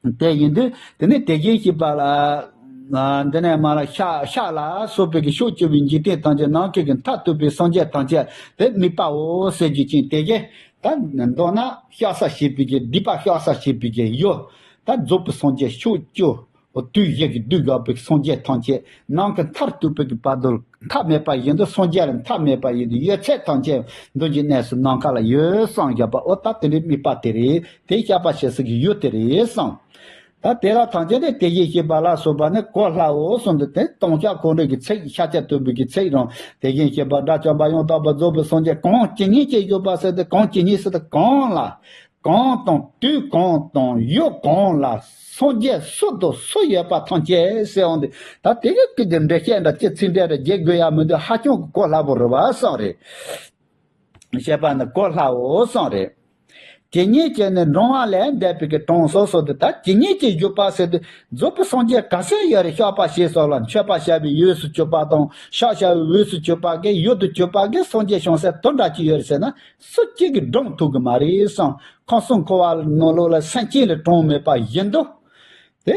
ནས། དེ་ཡིན་དུས་དེ་ནས་དེ་བཞིན་གཤེགས་པ་ལ། འདི་ནས་མར་ལ་ཤ་ཤ་ལ་སོགས་པའི་གི་ཕྱོགས་བཅུ་པའི་འཇིག་རྟེན་ཐམས་ཅད་ནམ་མཁའི་གི་མཐར་ཐུག་པའི་སངས་རྒྱས་ཐམས་ཅད་དེ་དམིགས་པའོ་ཟེར་རྒྱུ་ཅན་དེ་གས་ད་མདོར་ན་ཤ་ས་ཞེས་པའི་གི་སྡིག་པ་ཤ་ས་ཞེས་པའི་གི་ཡུལ། ད་རྫོགས་པའི་སངས་རྒྱས་ཕྱོགས་བཅུ། དུས་བཞི་གི་དུས་བཞག་པའི་སངས་རྒྱས་ཐམས་ཅད་ནམ་མཁའི་མཐར་ཐུག་པའི་གི་བར་དུ་མཐའ་མེད་པ་ཡིན་དུ། སངས་རྒྱས་ལ་མཐའ་མེད་པ་ཡིན་དུ། ཡོད་ཚད་ཐམས་ཅད་མདུན་གྱི་གནས་སུ་ནམ་མཁའ་ལ་ཡོད་བསམ་བཞག་པ། འོ་ད་དེ་འདྲའི་དམིགས་པ་དེ་རེད། དེ་བཤད་པ་བྱེད་ས་གི་ཡུལ་དེ་རེད་བསམ། ད་དེ་ལ་ཐམས་ཅད་དེ་དེ་བཞིན་གཤེགས་པ་ལ་སོགས་པ་ནི་གོ་སླའོ་གསུངས་ཏེ། དེ་ལྟུང་བཤགས་འཁོར་འདས་ཀྱི་ཚིག་ཤཱཀྱ་ཐུབ་པའི་གི་ཚིག་རང་དེ་བཞིན་གཤེགས་པ་དགྲ་བཅོམ་པ་ཡང་དག་པར་རྫོགས་པའི་སངས་རྒྱས་གང་ཇི་སྙེད་ཅིག་བཞུགས་པ་ཟེར་ཏེ། གང་ཇི་སྙེད་ཟེར་ཏེ་གང་ལ། གང་དང་དུས་གང་དང་ཡུལ་གང་ལ་སངས་རྒྱས་སུ་དང་སུ་ཡོད་པ་ཐམས་ཅད་ཟེར་འོང་དུས། ད་དེ་གི་ཀི་དེ་འགྲེལ་བཤད་འདྲ་ཅི་ཚིག་འགྲེལ་རེ་རྒྱག་དགོས་ཡ་མི་འདུག་ཧ་ཅང་གི་གོ་སླ་པོ་རེད་བ་བསམ་རེད། བཤད་པ་ནི་གོ་སླའོ་བསམ་རེད། ཇི་སྙེད་ཅིག་ནི་འབྲང་བ་ལས་འདས་པའི་གི་གྲོང་སོ་སོ་དེ། ད་ཇི་སྙེད་ཅིག་བཞུགས་པ་ཟེར་དུས་རྫོགས་པའི་སངས་རྒྱས་ག་ཚོད་ཡོད་རེད། བཤགས་པ་བྱས་སོགས་ལ་མཆོད་པ་བྱ་བའི་འོས་སུ་གྱུར་པ་དང་། བཤགས་བྱ་བའི་འོས་སུ་གྱུར་པ་གི་ཡུལ་དུ་གྱུར་པ་གི་སངས་རྒྱས་བྱུང་ས་དེ་འདྲ་ཅིག་ཡོད་རེད་ཟེར་ན། སུ་གཅིག་གིས་བགྲང་ཐུབ་གི་མ་རེད་བསམ། ཁམས་གསུམ་འཁོར་བ་ནང་ལོགས་ལ་སེམས་ཅན་ལ་གྲངས་མེད་པ་བཞིན་དུ། དེ་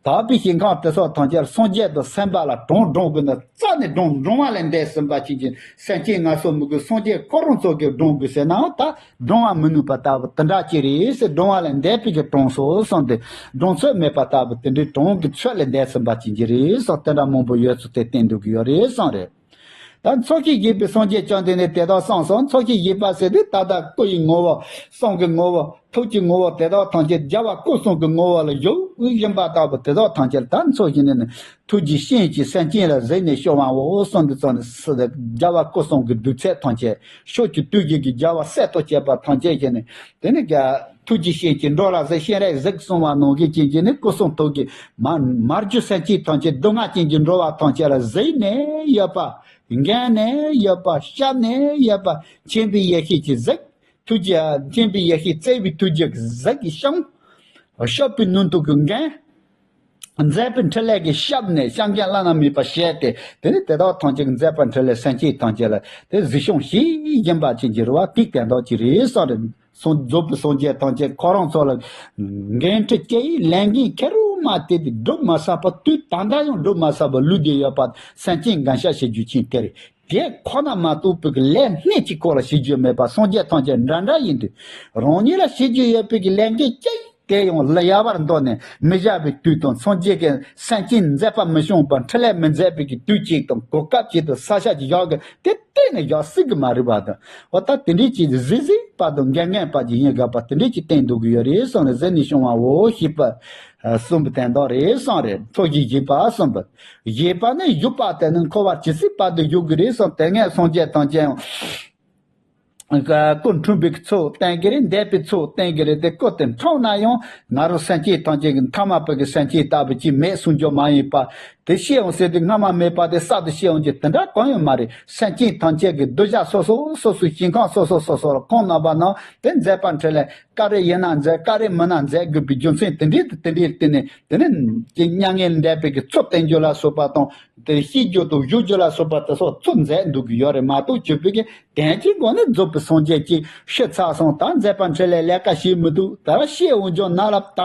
དག་པའི་ཞིང་ཁམས་དེ་སོགས་ཐམས་ཅད་ལ་སངས་རྒྱས་དང་སེམས་དཔའ་ལ་གྲངས་བགྲང་དགོས་ན། རྩ་ནས་བགྲང་བགྲང་བ་ལས་འདས་ཟིན་པ་ཅན་གྱི་སེམས་ཅན་ངན་སོང་མི་དགོས། སངས་རྒྱས་ཁོ་རང་ཚོ་གིས་བགྲང་དགོས་ཟེར་ནའང་ད་བགྲང་བ་མི་ནུས་པ་ལྟ་བུ་དེ་འདྲ་ཅིག་རེད་ཟེར། བགྲང་བ་ལས་འདས་པའི་གི་གྲངས་སོ་གསུངས་ཏེ། བགྲང་ཚོད་མེད་པ་ལྟ་བུ་དེ་འདྲའི་གྲངས་ཀྱི་ཚོད་ལས་འདས་ཟིན་པ་ཅན་གྱི་རེད་བསམ། དེ་འདྲ་མང་པོ་ཡོད་ཚུལ་དེ་བསྟན་འདུག་གི་ཡོད་རེད་བསམ་རེད། ད་མཚོ་སྐྱེས་བཞད་པའི་སངས་རྒྱས་བཅོམ་ལྡན་འདས་དེ་དག་གསུངས་སོ། མཚོ་སྐྱེས་བཞད་པ་ཟེར་དུས་ད་ལྟ་སྐུ་ཡི་ངོ་བོ། གསུང་གི་ངོ་བོ། ཐུགས་ཀྱི་ངོ་བོ་དེ་དག་ཐམས་ཅད་རྒྱལ་བ་སྐུ་གསུང་གི་ངོ་བོ་ལ་བཞུགས་བཞིན་པ་ལྟ་བུ་དེ་དག་ཐམས་ཅད་ད་མཚོ་བཞིན་ནི་ནི་ཐུགས་རྗེའི་སྤྱན་གྱིས་སེམས་ཅན་ལ་གཟིགས་ནས་སྐྱོང་བའོ་གསུངས་ཏེ། ཙམ་ནས་རྒྱལ་བ་སྐུ་གསུང་གི་གདུལ་བྱ་ཐམས་ཅད་ཕྱོགས་བཅུའི་དུས་བཞི་གི་རྒྱལ་བ་སྲས་དང་བཅས་པ་ཐམས་ཅད་ཀྱིས་ནི་དེ་ནི་རྒྱལ། ཐུགས་རྗེའི་སྤྱན་གྱིས་འགྲོ་ལ་གཟིགས། སྤྱན་རས་གཟིགས་གསུངས་པ་ནང་བཞིན་ཅན་གྱི་ནི་སྐུ་གསུང་ཐུགས་ཀྱི་མ་མར་རྒྱུ་སེམས་ཅན་ཐམས་ཅད་སྡུག་བསྔལ་ཅན་གྱི་འགྲོ་བ་ཐམས་ཅད་ལ་གཟིགས་ནས་ཡོད་པ། མགོན་ནས་ཡོད་པ། སྐྱབས་ནས་ཡོད་པ། མཁྱེན་པའི་ཡེ་ཤེས་ཀྱིས་གཟིགས། ཐུགས་རྗེ་མཁྱེན་པའི་ཡེ་ཤེས་བརྩེ་བའི་ཐུགས་རྗེས་གཟིགས་ཤིང་། གཤགས་པའི་ནུས་མཐུ་གི་མགོན། མཛད་པའི་འཕྲིན་ལས་ཀྱི་ཞབས་ནས་སྐྱབས་མགོན་བླ་ན་མེད་པ་བཞེས་ཏེ། དེ་ནི་དེ་དག་ཐམས་ཅད་ཀྱི་མཛད་པ་འཕྲིན་ལས་སེམས་ཅན་ཐམས་ཅད་ལ་དེ་གཟིགས་སྐྱོང་བྱེད་བཞིན་པ་ཅན་གྱི་རེད་བ། དེ་དེ་དག་ཅིག་རེད་བསམ་རེད། སངས་རྫོགས་པའི་སངས་རྒྱས་ཐམས་ཅད་ཁོ་རང་ཚོ་ལ་འགན་འཁྲི་བཀལ་ཡི་ལས་འགན་ཁེར་རོ་མ་དེ་དེ་སྒྲུབ་མ་ཚར་བ། དུས་ད་ལྟ་ཡང་སྒྲུབ་མ་ཚར་བ་ལུས་བསྡད་ཡོད་པ་སེམས་ཅན་འགན་བཞག་བྱེད་རྒྱུ་ཅན་དེ་རེད། དེ་ཁོ་ན་མ་གཏོགས་པའི་ལས་སྣེ་གཅིག་སྐོར་ལ་བྱེད་རྒྱུ་མེད་པ། སངས་རྒྱས་ཐམས་ཅད་འདྲ་འདྲ་ཡིན་དུས། རང་ཉིད་ལ་བྱེད་རྒྱུ་ཡོད་པའི་གི་ལས་འགན་གཅིག་དེ་ཡང་ལ་ཡལ་བར་འདོར་ནས་མི་བཞག་པའི་དུས་དང་། སངས་རྒྱས་ཀྱི་སེམས་ཅན་མཛད་པ་མི་བྱུང་བར་འཕྲིན་ལས་མི་མཛད་པའི་གི་དུས་གཅིག་དང་གོ་སྐབས་གཅིག་ཏུ་ས་ཆ་གཅིག་བཞག་གི་དེ་གཏན་ནས་བཞག་སྲིད་གི་མ་རེད་པ་དང་། འོ་ད་དེ་འདྲའི་ཅིག་གཟིགས་གཟིགས་པ་དང་འགན་འགན་པ་ཅིག་ཡིན་དགོས་པ་དེ་འདྲའི་ཅིག་བསྟན་འདུག་གི་ཡོད་རེད་བསམ་ནས་གཟིགས་ནས་བྱུང་བའོ་ཞེས་པ། གསུངས་པའི་དོན་དག་རེད་བསམ་རེད། མཚོ་སྐྱེས་བཞད་པ་གསུངས་པ། བཞད་པ་ནི་བཞུགས་པ་དེ་ནི་འཁོར་བར་ཇི་སྲིད་བར་དུ་བཞུགས་ཀྱི་རེད་བསམ། དེ་སྔའི་སངས་རྒྱས་ཐམས་ཅད་ཡང་སྐུ་འཁྲུངས་པའི་ཚུལ་བསྟན་གྱི་རེད། འདས་པའི་ཚུལ་བསྟན་གྱི་རེད། དེ་སྐུ་དེ་འཁྲུངས་ན་ཡང་ང་རང་སེམས་ཅན་ཐམས་ཅད་ཀྱི་མཐའ་མ་བར་གྱི་སེམས་ཅན་ལྟ་བུ་ཅིག་མེད་གསུང་རྒྱུ་མ་ཡིན་པ། དེ་ཤི་འོང་ཟེར་དུས་སྔ་མ་མེད་པ་དེ་གསར་དུ་ཤི་འོང་རྒྱུ་དེ་འདྲ་གང་ཡང་མ་རེད། སེམས་ཅན་ཐམས་ཅད་ཀྱི་གདུལ་བྱ་སོ་སོ་སོ་སོའི་ཞིང་ཁམས་སོ་སོ་སོ་སོ་ལ་ཁོང་རྣམ་པ་རྣམས་དེ་མཛད་པ་འཕྲིན་ལས་ག་རེ་ཡིན་ན་མཛད། ག་རེ་མིན་ན་མཛད་དགོས་པའི་རྒྱུ་མཚན་དེ་འདྲའི་དེ་འདྲའི་བརྟེན་ནས་དེ་ནི་ཀྱི་མྱ་ངན་འདས་པའི་གི་ཚུལ་བསྟན་རྒྱུ་ལ་སོགས་པ་དང་། དེ་ཤི་རྒྱུ་དང་བཞུགས་རྒྱུ་ལ་སོགས་པ་དེ་སོགས་ཚུལ་མཛད་འདུག་གི་ཡོད་རེད་མ་གཏོགས། བརྗོད་པའི་གི་དོན་གྱི་སྒོ་ནས་རྫོགས་པའི་སངས་རྒྱས་ཀྱིས་ཤི་ཚར་སོང་། ད་མཛད་པ་འཕྲིན་ལས་ལས་ཀ་བྱེད་མི་ཐུབ། ད་ཤི་འོང་རྒྱུ་ན་ལ་ད་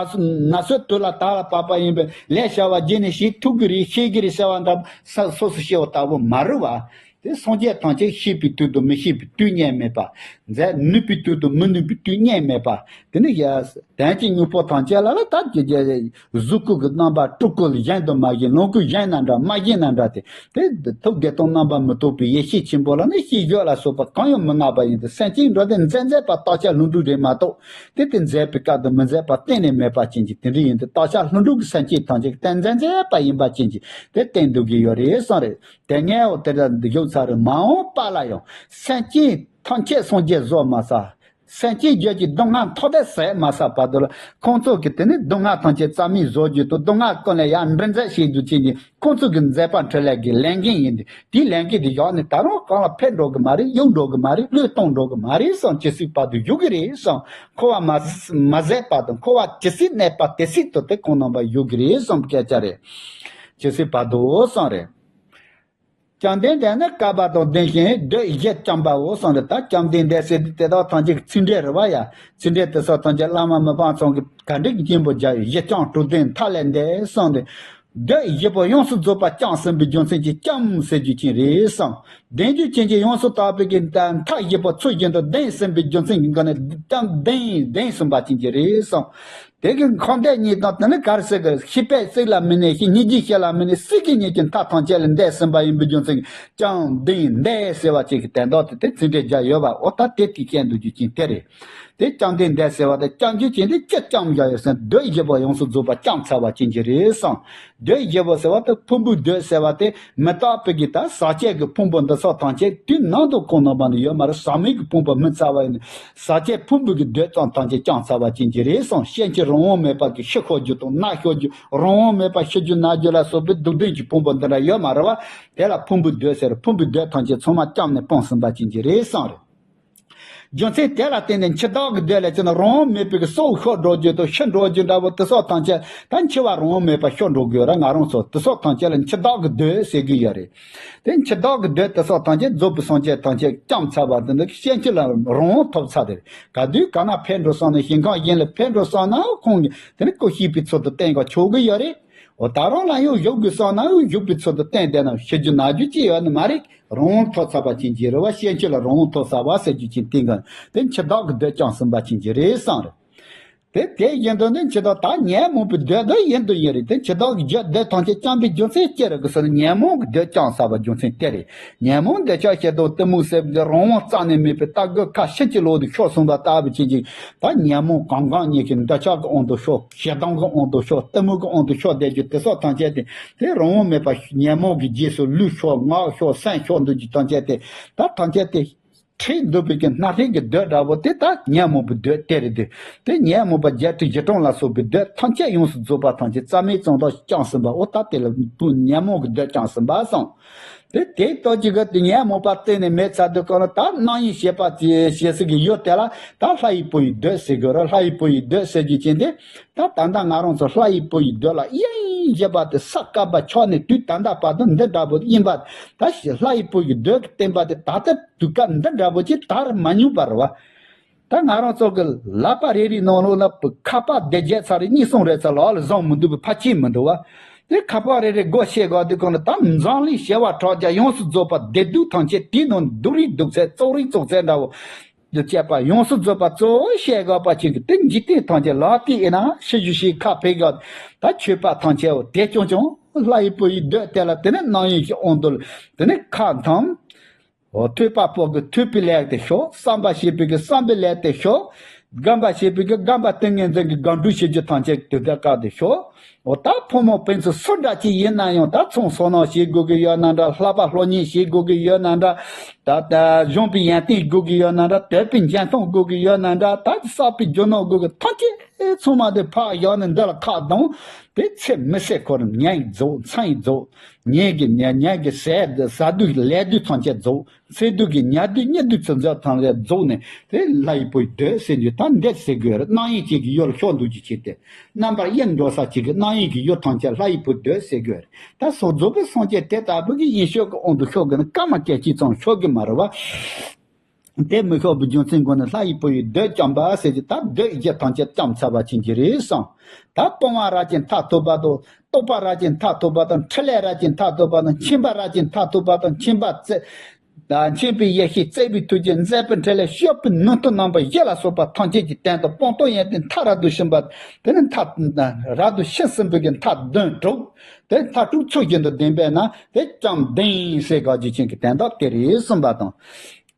ན་ཚོད་དུས་ལ་ད་ལ་བབ་པ་ཡིན་པས་ལས་བྱ་བ་རྗེས་ནས་བྱེད་ཐུབ་ཀྱི་རེད། ཤེས་ཀྱི་རེད་ཟེར་བ་འདྲ་ས་སོ་སོ་ཤི་བ་ལྟ་བུ་མ་རེད་བ། དེ་སངས་རྒྱས་ཐམས་ཅད་ཤེས་པའི་དུས་དང་མི་ཤེས་པའི་དུས་གཉིས་མེད་པ། མཛད་ནུས་པའི་དུས་དང་མི་ནུས་པའི་དུས་གཉིས་མེད་པ། དེ་ནི་ཡ། དོན་གྱི་དངོས་པོ་ཐམས་ཅད་ལ་ལ་ད་ཀྱི་གཟུགས་སྐུ་གི་རྣམ་པ་སྤྲུལ་སྐུ་ལ་བཞིན་དུ་མ་བཞེངས། ལོངས་སྐུ་བཞེངས་ན་འདྲ་མ་བཞེངས་ན་འདྲ་སྟེ། དེ་ཐུགས་བདེ་སྟོང་རྣམ་པར་མི་རྟོག་པའི་ཡེ་ཤེས་ཆེན་པོ་ལ་ནི་ཤེས་བརྗོད་ལ་སོགས་པ་གང་ཡང་མི་མངའ་བ་ཡིན་ཏེ། སེམས་ཅན་འགྲོ་དོན་མཛད་མཛད་པ་རྟག་ཆགས་ལྷུན་གྲུབ་རེད་མ་གཏོགས། དེ་དེ་མཛད་པའི་སྐབས་དུ་མི་མཛད་པ་གཏན་ནས་མེད་པ་ཅན་གྱི་དེ་འདྲ་ཡིན་ཏེ། རྟག་ཆགས་ལྷུན་གྲུབ་ཀྱི་སེམས་ཅན་ཐམས་ཅད་ཀྱི་དོན་མཛད་མཛད་པ་ཡིན་པ་ཅན་གྱི་དེ་བསྟན་འདུག་གི་ཡོད་རེད་གསུངས་རེད། དེ་སྔའི་འོ་དེ་འདྲ་འདི་བཞུགས་ཚར་རེད། མ་འོངས་པ་ལ་ཡང་སེམས་ཅན་ཐམས་ཅད་སངས་རྒྱས་བཟོ་མ་ཚར། སེམས་ཅན་རྒྱུད་ཀྱི་སྡུག་བསྔལ་ཐོག་མཐའ་ཟད་མ་ཚར་བར་དུ་ལ་ཁོང་ཚོ་གི་དེ་ནི་སྡུག་བསྔལ་ཐམས་ཅད་རྩ་མེད་བཟོ་རྒྱུ་དང་། སྡུག་བསྔལ་ཀུན་ལས་ཡར་འདྲེན་མཛད་བྱེད་རྒྱུ་བྱེད་ཀྱི་ཁོང་ཚོ་གི་མཛད་པ་འཕྲིན་ལས་ཀྱི་ལས་འགན་ཡིན་ཏེ། དེའི་ལས་འགན་དེ་བཞག་ནས་ད་རུང་གང་ལ་ཕན་འགྲོ་གི་མ་རེད། གཡུག་འགྲོ་གི་མ་རེད། བློས་གཏོང་འགྲོ་གི་མ་རེད་བསམ། ཇི་སྲིད་བར་དུ་བཞུགས་ཀྱི་རེད་བསམ། འཁོར་བ་མ་མ་ཟད་པ་དང་། འཁོར་བ་ཇི་སྲིད་གནས་པ་དེ་སྲིད་དུ་དེ་ཁོང་རྣམ་པ་བཞུགས་ཀྱི་རེད་བསམ་སྐད་ཆ་རེད། ཇི་སྲིད་བར་དུ་བསམ་རེད། བཅོམ་ལྡན་འདས་ནི་བསྐལ་པ་དང་ལྡན་ཞིང་རྡུལ་བཞི་འཁྱམས་པའོ་གསུངས་ཏེ། ད་བཅོམ་ལྡན་འདས་ཟེར་དུས་དེ་དག་ཐམས་ཅད་ཀྱི་ཚིག་འགྲེལ་རེད་བ་ཡ། ཚིག་འགྲེལ་དེ་སོགས་ཐམས་ཅད་བླ་མ་མི་ཕམ་ཚང་གིས་ག་འདྲ་གི་སྙིང་པོ་བརྒྱབ་ཡོད། བཞི་འཁྱམས་དྲུག་ལྡན་མཐའ་ལས་འདས་གསུངས་ཏེ། འདོད་བཞི་པོ་ཡོངས་སུ་རྫོགས་པ་བསྐྱངས་ཟིན་པའི་རྒྱུ་མཚན་གྱིས་བསྐྱངས་ཟེར་རྒྱུ་ཅན་རེད་གསུངས། ལྡན་རྒྱུ་ཅན་གྱི་ཡོངས་སུ་དག་པའི་གི་མཐའ་བཞི་པོ་ཚུལ་བཞིན་དུ་ལྡན་ཟིན་པའི་རྒྱུ་མཚན་གྱིས་ག་ནས་བསྐྱངས་ལྡན་ལྡན་ཟིན་པ་ཅན་གྱི་རེད་གསུངས། དེ་གི་འཁོར་འདས་གཉིས་དང་དེ་ནི་གར་སྲིད་གི་ཤེས་པས་ཚིག་ལ་མི་གནས་ཤིང་སྙིང་རྗེས་བཤད་ལ་མི་གནས་སྲིད་ཀྱི་གཉིས་ཀྱི་མཐའ་ཐམས་ཅད་ལ་འདས་ཟིན་པ་ཡིན་པའི་རྒྱུ་མཚན་གྱིས་བསྐྱངས་ལྡན་ལྡན་ཟེར་བ་ཅན་གྱི་དོན་དག་དེ་དེ་ཚིག་འགྲེལ་རྒྱག་ཡོད་པ། འོ་ད་དེ་དེ་བཤད་འདུག་རྒྱུ་ཅན་དེ་རེད། དེ་བསྐྱངས་ལྡན་ལྡན་ཟེར་བ་དེ་བསྐྱངས་རྒྱུ་ཅན་དེ་ཅི་བསྐྱངས་བཞག་ཡོད་ཟེར་ན་འདོད་བཞི་པོ་ཡོངས་སུ་རྫོགས་པ་བསྐྱངས་ཚར་བ་ཅན་གྱི་རེད་གསུངས། འདོད་བཞི་པོ་ཟེར་བ་དེ་ཕུང་པོའི་འདོད་ཟེར་བ་དེ་མི་རྟག་པའི་གི་ད་ཟག་བཅས་ཀྱི་ཕུང་པོ་འདི་ཚོ་ཐམས་ཅད་དུས་ནམ་དུ་གང་ནང་བ་ནི་ཡོད་མ་རེད། ཟག་མེད་ཀྱི་ཕུང་པོ་མི་ཚར་བ་ཡིན་ན་ཟག་བཅས་ཕུང་པོའི་གི་འདོད་ཙམ་ཐམས་ཅད་བསྐྱངས་ཚར་བ་ཅན་གྱི་རེད་གསུངས། ཤན་གྱི་རང་དབང་མེད་པ་གི་ཤི་ཤོར་རྒྱུ་དང་ན་ཤོར་རྒྱུ་རང་དབང་མེད་པ་ཤི་རྒྱུ་ན་རྒྱུ་ལ་སོགས་པའི་སྡུག་བདེན་གྱི་ཕུང་པོ་འདི་འདྲ་ཡོད་མ་རེད་བ། དེ་ལ་ཕུང་པོའི་འདོད་ཟེར། ཕུང་པོའི་འདོད་ཐམས་ཅད་ཚང་མ་བསྐྱངས་ནས་སྤངས་ཟིན་པ་ཅན་གྱི་རེད་གསུངས་རེད། རྒྱུ་མཚན་དེ་ལ་བརྟེན་ནས་འཆི་བདག་གི་འདོད་ལས་ཅི་ན་རང་དབང་མེད་པའི་གི་སྲོག་ཤོར་འགྲོ་རྒྱུ་དང་ཤི་འགྲོ་རྒྱུ་འདྲ་བོ་དེ་སོགས་ཐམས་ཅད་ད་འཆི་བ་རང་དབང་མེད་པ་ཤོར་འགྲོ་གི་ཡོད་ར། ང་རང་ཚོ་དེ་སོགས་ཐམས་ཅད་ལ་འཆི་བདག་གི་འདོད་ཟེར་གི་ཡོད་རེད། དེ་འཆི་བདག་གི་འདོད་དེ་སོགས་ཐམས་ཅད་རྫོགས་པའི་སངས་རྒྱས་ཐམས་ཅད་བསྐྱངས་ཚར་བ་དེ་འདི་གི་ཤན་འཆི་ལ་རང་དབང་ཐོབ་ཚར་དེ་རེད། ག་དུས་ག་ན་ཕེབས་འགྲོ་བསམ་ན་ཞིང་ཁམས་གཞན་ལ་ཕེབས་འགྲོ་བསམ་ན་ཁོང་གིས་དེ་ནི་སྐུ་གཤེགས་པའི་ཚུལ་དུ་བསྟན་ག་ཆོག་གི་ཡོད་རེད། འོ་ད་རུང་ལ་ཡང་བཞུགས་དགོས་བསམ་ན་བཞུགས་པའི་ཚུལ་དུ་བསྟན་བསྡད་ན་ཤི་རྒྱུ་ན་རྒྱུ་ཅི་ཡོད་ནི་མ་རེད། རང་དབང་ཐོབ་ཚར་བ་ཅན་གྱི་རེད་བ། ཤན་འཆི་ལ་རང་དབང་ཐོབ་ཚར་བ་ཟེར་རྒྱུ་ཅན་དེ་ག་དེ་འཆི་བདག་གི་འདོད་བསྐྱངས་ཟིན་པ་ཅན་གྱི་རེད་གསུངས་རེད། དེ་དེ་བཞིན་དུ་ནི་འཆི་བདག་ད་ཉོན་མོངས་པའི་འདོད་དེ་ཡིན་དུ་ཡིན་རེད། དེ་འཆི་བདག་གི་རྒྱུ་འདོད་ཐམས་ཅད་བསྐྱངས་པའི་རྒྱུ་མཚན་ཅི་རེད་གི་ཟེར་ན་ཉོན་མོངས་ཀྱི་འདོད་བསྐྱངས་ཚར་བ་རྒྱུ་མཚན་དེ་རེད། ཉོན་མོངས་འདོད་ཆགས་ཞེ་སྡང་གཏི་མུག་སེམས་ཀྱི་རང་དབང་རྩ་ནས་མེད་པའི་རྟ་རྒོད་ཁ་ཤིན་གྱི་ལོག་ཏུ་ཤོར་སོང་བ་ལྟ་བུ་ཅན་གྱི་ད་ཉོན་མོངས་གང་གང་ཉིད་ཀྱི་འདོད་ཆགས་ཀྱི་དབང་དུ་ཤོར། ཞེ་སྡང་གི་དབང་དུ་ཤོར། གཏི་མུག་གི་དབང་དུ་ཤོར་བསྡད་རྒྱུ་དེ་སོགས་ཐམས་ཅད་དེ་དེ་རང་དབང་མེད་པ་ཉོན་མོངས་ཀྱི་རྗེས་སུ་ལུས་ཤོར་ངག་ཤོར་སེམས་ཤོར་འདུག་རྒྱུ་ཐམས་ཅད་དེ་ད་ཐམས་ཅད་དེ་ཁྲིད་འདུག་པའི་གི་སྣ་ལྷན་གྱི་འདོད་འདྲ་བོ་དེ་ད་ཉོན་མོངས་པའི་འདོད་དེ་རེད་དེ། དེ་ཉོན་མོངས་པ་བརྒྱད་ཁྲི་བཞི་སྟོང་ལ་སོགས་པའི་འདོད་ཐམས་ཅད་ཡོངས་སུ་རྫོགས་པ་ཐམས་ཅད་རྩ་མེད་ཙམ་དག་བསྐྱངས་ཟིན་པ། འོ་ད་དེ་ལ་ཉོན་མོངས་ཀྱི་འདོད་བསྐྱངས་ཟིན་པ་སོང་། དེ་དེའི་སྟོབས་ཀྱིས་གི་དེ་ཉོན་མོངས་པ་བརྟེན་ནས་མེད་ཚར་དུས་གང་ལ་ད་རྣམ་གཡེང་བྱེད་པ་ཞེས་ཞེས་སི་གི་ཡུལ་དེ་ལ་ད་ལྷ་ཡི་བུ་ཡི་འདོད་ཟེར་དགོས་ར། ལྷ་ཡི་བུ་ཡི་འདོད་ཟེར་རྒྱུ་ཅན་དེ་ད་ད་ལྟ་ང་རང་ཚོ་ལྷ་ཡི་བུ་ཡི་འདོད་ལ་གཡེང་བཞིན་པ་དེ་ས་བསྐལ་པ་ཆགས་ནས་དུས་ད་ལྟ་བར་དུ་འདི་འདྲ་བོ་ཡིན་པ་ད་ལྷ་ཡི་བུ་ཡི་འདོད་ཀྱི་བརྟེན་པ་དེ་ད་ལྟ་དུས་སྐབས་འདི་འདྲ་བོ་ཅིག་དར་མ་མྱོང་བ་རེད་བ། ད་ང་རང་ཚོ་གི་ལག་པ་རེ་རེའི་ནང་ལོགས་ལ་ཁ་པར་སྡེར་བརྒྱད་ཚར་རེ་གཉིས་གསུམ་རེ་ཚར་ལག་ལ་བཟུང་མི་འདུག་པའི་ཕ་ཆེན་མི་འདུག་བ། དེ་ཁ་པར་རེ་རེ་སྒོ་ཕྱེ་དགོས་དུས་གང་ལ་ད་འཛམ་གླིང་བྱེ་བ་ཕྲག་བརྒྱ་ཡོངས་སུ་རྫོགས་པ་བདེ་སྡུག་ཐམས་ཅད་དེའི་ནང་སྡུག་རིགས་སྡུག་ཚད་བཙོག་རིགས་བཙོག་ཚད་འདྲ་བོ་དུ་བཅད་པ་ཡོངས་སུ་རྫོགས་པ་གཙོ་བོ་བཤད་དགོས་པ་ཅིག་གི་དེ་འཇིག་རྟེན་ཐམས་ཅད་ལག་དེ་ཨེ་ན་ཤི་ཞུ་ཤི་ཁ་ཕེ་དགོས། ད་ཆོས་པ་ཐམས་ཅད་འོ་དེ་ཅུང་ཅུང་ལྷ་ཡི་བུ་ཡི་འདོད་དེ་ལ་དེ་ནས་རྣམ་གཡེང་གི་དབང་དུ་དེ་ནས་ཁ་འཐམ། འོ་ཐོས་པ་པོ་གི་ཐོས་པའི་ལས་དེ་ཤོག་བསམ་པ་ཞེས་པའི་གི་བསམ་པའི་ལས་དེ་ཤོག་སྒོམ་པ་ཞེས་པའི་གི་སྒོམ་པ་ཏིང་ངེ་འཛིན་གྱི་སྒོམ་སྒྲུབ་བྱེད་རྒྱུ་ཐམས་ཅད་དུས་དག་སྐབས་དེ་ཤོག་འོ་ད་ཕོ་མོ་སྤུན་ཚོགས་སུ་འདྲ་ཅིག་ཡིན་ན་ཡང་ད་ཚོང་སོ་ནང་བྱེད་དགོས་ཀྱི་ཡོད་ན་འདྲ། བསླབ་པ་སློབ་གཉེར་བྱེད་དགོས་ཀྱི་ཡོད་ན་འདྲ། ད་ད་གཞོན་པའི་ཡོན་ཏན་དགོས་ཀྱི་ཡོད་ན་འདྲ། དོད་པའི་འཇོན་ཐང་དགོས་ཀྱི་ཡོད་ན་འདྲ། ད་བསགས་པའི་རྒྱུ་ནོར་དགོས་ཀྱི་ཐམས་ཅད་ཚང་མ་དེ་ཕར་བཞག་ནས་འདི་ལ་ཁ་གདངས་དེ་ཚེ་མི་ཟད་ཁོ་རང་ཉལ་རྫོགས་མཚན་རྫོགས། ངེད་ཀྱི་ཉ་ཉ་གི་ཟས་ཟ་དུས་ལས་དུས་ཐམས་ཅད་རྫོགས། ཚེ་དུས་ཀྱི་ཉལ་དུས་གཉིད་དུས་ཚེ་འཛག་ཐམས་ཅད་རྫོགས་ནས་དེ་ལྷ་ཡི་བུ་ཡི་འདོད་ཟེར་རྒྱུ་ད་འདེད་ཟེར་དགོས་རེད། རྣམ་གཡེང་ཅན་གྱི་ཡུལ་ཤོར་འདུག་ཅིག་བྱེད་དེ་རྣམ་པར་གཡེང་འགྲོ་ས་ཅིག་གི་རྣམ་གཡེང་གི་ཡུལ་ཐམས་ཅད་ལྷ་ཡི་བུ་འདོད་ཟེར་དགོས་རེད། ད་སོ་རྫོགས་པའི་སངས་རྒྱས་དེ་ལྟ་བུ་གི་ཡེ་ཤེས་ཀྱི་དབང་དུ་ཤོར་དགོས་ན་སྐར་མ་སྐད་ཅིག་ཙམ་ཤོར་གི་མ་རེད་བ། དེ་མི་ཤོར་བའི་རྒྱུ་མཚན་སྒོ་ནས་ལྷ་ཡི་བུ་ཡི་འདོད་བསྐྱངས་པ་ཟེར་གྱི་ད་འདོད་བཞི་ཐམས་ཅད་བསྐྱངས་ཚར་བ་ཅན་གྱི་རེད་གསུངས། ད་སྤོང་བ་རབ་ཀྱི་མཐར་ཐུག་པ་དང་རྟོགས་པ་རབ་ཀྱི་མཐར་ཐུག་པ་དང་འཕྲིན་ལས་རབ་ཀྱི་མཐར་ཐུག་པ་དང་མཁྱེན་པ་རབ་ཀྱི་མཐར་ཐུག་པ་དང་མཁྱེན་པ་བརྩེ་ད་མཁྱེན་པའི་ཡེ་ཤེས་བརྩེ་བའི་ཐུགས་རྗེ་མཛད་པའི་འཕྲིན་ལས་སྤྱོད་པའི་ནུས་མཐུ་རྣམ་པ་བཞི་ལ་སོགས་པ་ཐམས་ཅད་ཀྱི་སྟེང་དུ་སྤངས་རྟོགས་ཡོན་ཏན་མཐར་རབ་ཏུ་ཕྱིན་པ་དེ་ནི་མཐར་རབ་ཏུ་ཕྱིན་ཟིན་པའི་གི་མཐར་དོན་གྲུབ། དེ་མཐར་ཐུག་ཚུལ་བཞིན་དུ་ལྡན་པས་ན་དེ་བསྐྱངས་ལྡན་ཟེར་དགོས་རྒྱུ་ཅན་གྱི་དོན་དག་དེ་རེད་གསུངས་པ་དང་།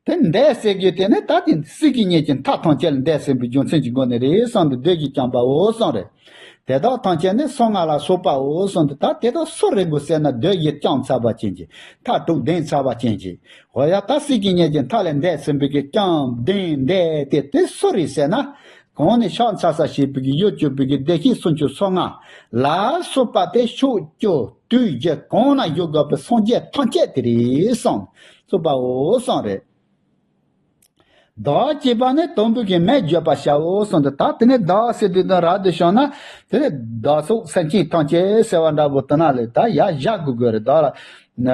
དེ་འདས་ཟེར་རྒྱུ་དེ་ནི་ད་དེ་སྲིད་ཀྱི་གཉིས་ཀྱི་མཐའ་ཐམས་ཅད་ལ་འདས་ཟིན་པའི་རྒྱུ་མཚན་གྱི་སྒོ་ནས་རེད་གསུངས་ཏེ་འདོད་བཞི་བསྐྱངས་པའོ་གསུངས་རེད། དེ་དག་ཐམས་ཅད་ནི་གསང་སྔགས་ལ་སོགས་པའོ་གསུངས་ཏེ་ད་དེ་དག་སུ་རེད་དགོས་ཟེར་ན་འདོད་བཞི་བསྐྱངས་ཚར་བ་ཅན་གྱི་མཐར་ཐུག་ལྡན་ཚར་བ་ཅན་གྱི་འོ་ཡ་ད་སྲིད་ཀྱི་གཉིས་ཀྱི་མཐའ་ལས་འདས་ཟིན་པའི་གི་བསྐྱངས་ལྡན་འདས་དེ་དེ་སུ་རེད་ཟེར་ན། གང་ནས་ཕྱག་འཚལ་ས་ཞེས་པའི་གི་ཡུལ་གྱུར་པའི་གི་བདེ་གཤེགས་སུམ་ཅུ་སོ་ལྔ་ལ་སོགས་པ་དེ་ཕྱོགས་བཅུ་དུས་བཞི་གང་ན་བཞུགས་དགོས་པའི་སངས་རྒྱས་ཐམས་ཅད་དེ་རེད་གསུངས། གསུངས་པའོ་གསུངས་རེད། བདག་ཅེས་པ་ནི་དང་པོའི་གི་མེས་བརྗོད་པར་བྱའོ་གསུངས་ཏེ་ད་དེ་ནས་བདག་ཟེར་དུས་དང་རབ་ཏུ་བྱུང་ན་དེ་ནས་བདག་སོགས་སེམས་ཅན་ཐམས་ཅད་ཟེར་བ་འདྲ་པོ་དེ་ན་ལས་ད་ཡར་བཞག་དགོས་དགོས་རེད། བདག་ལ་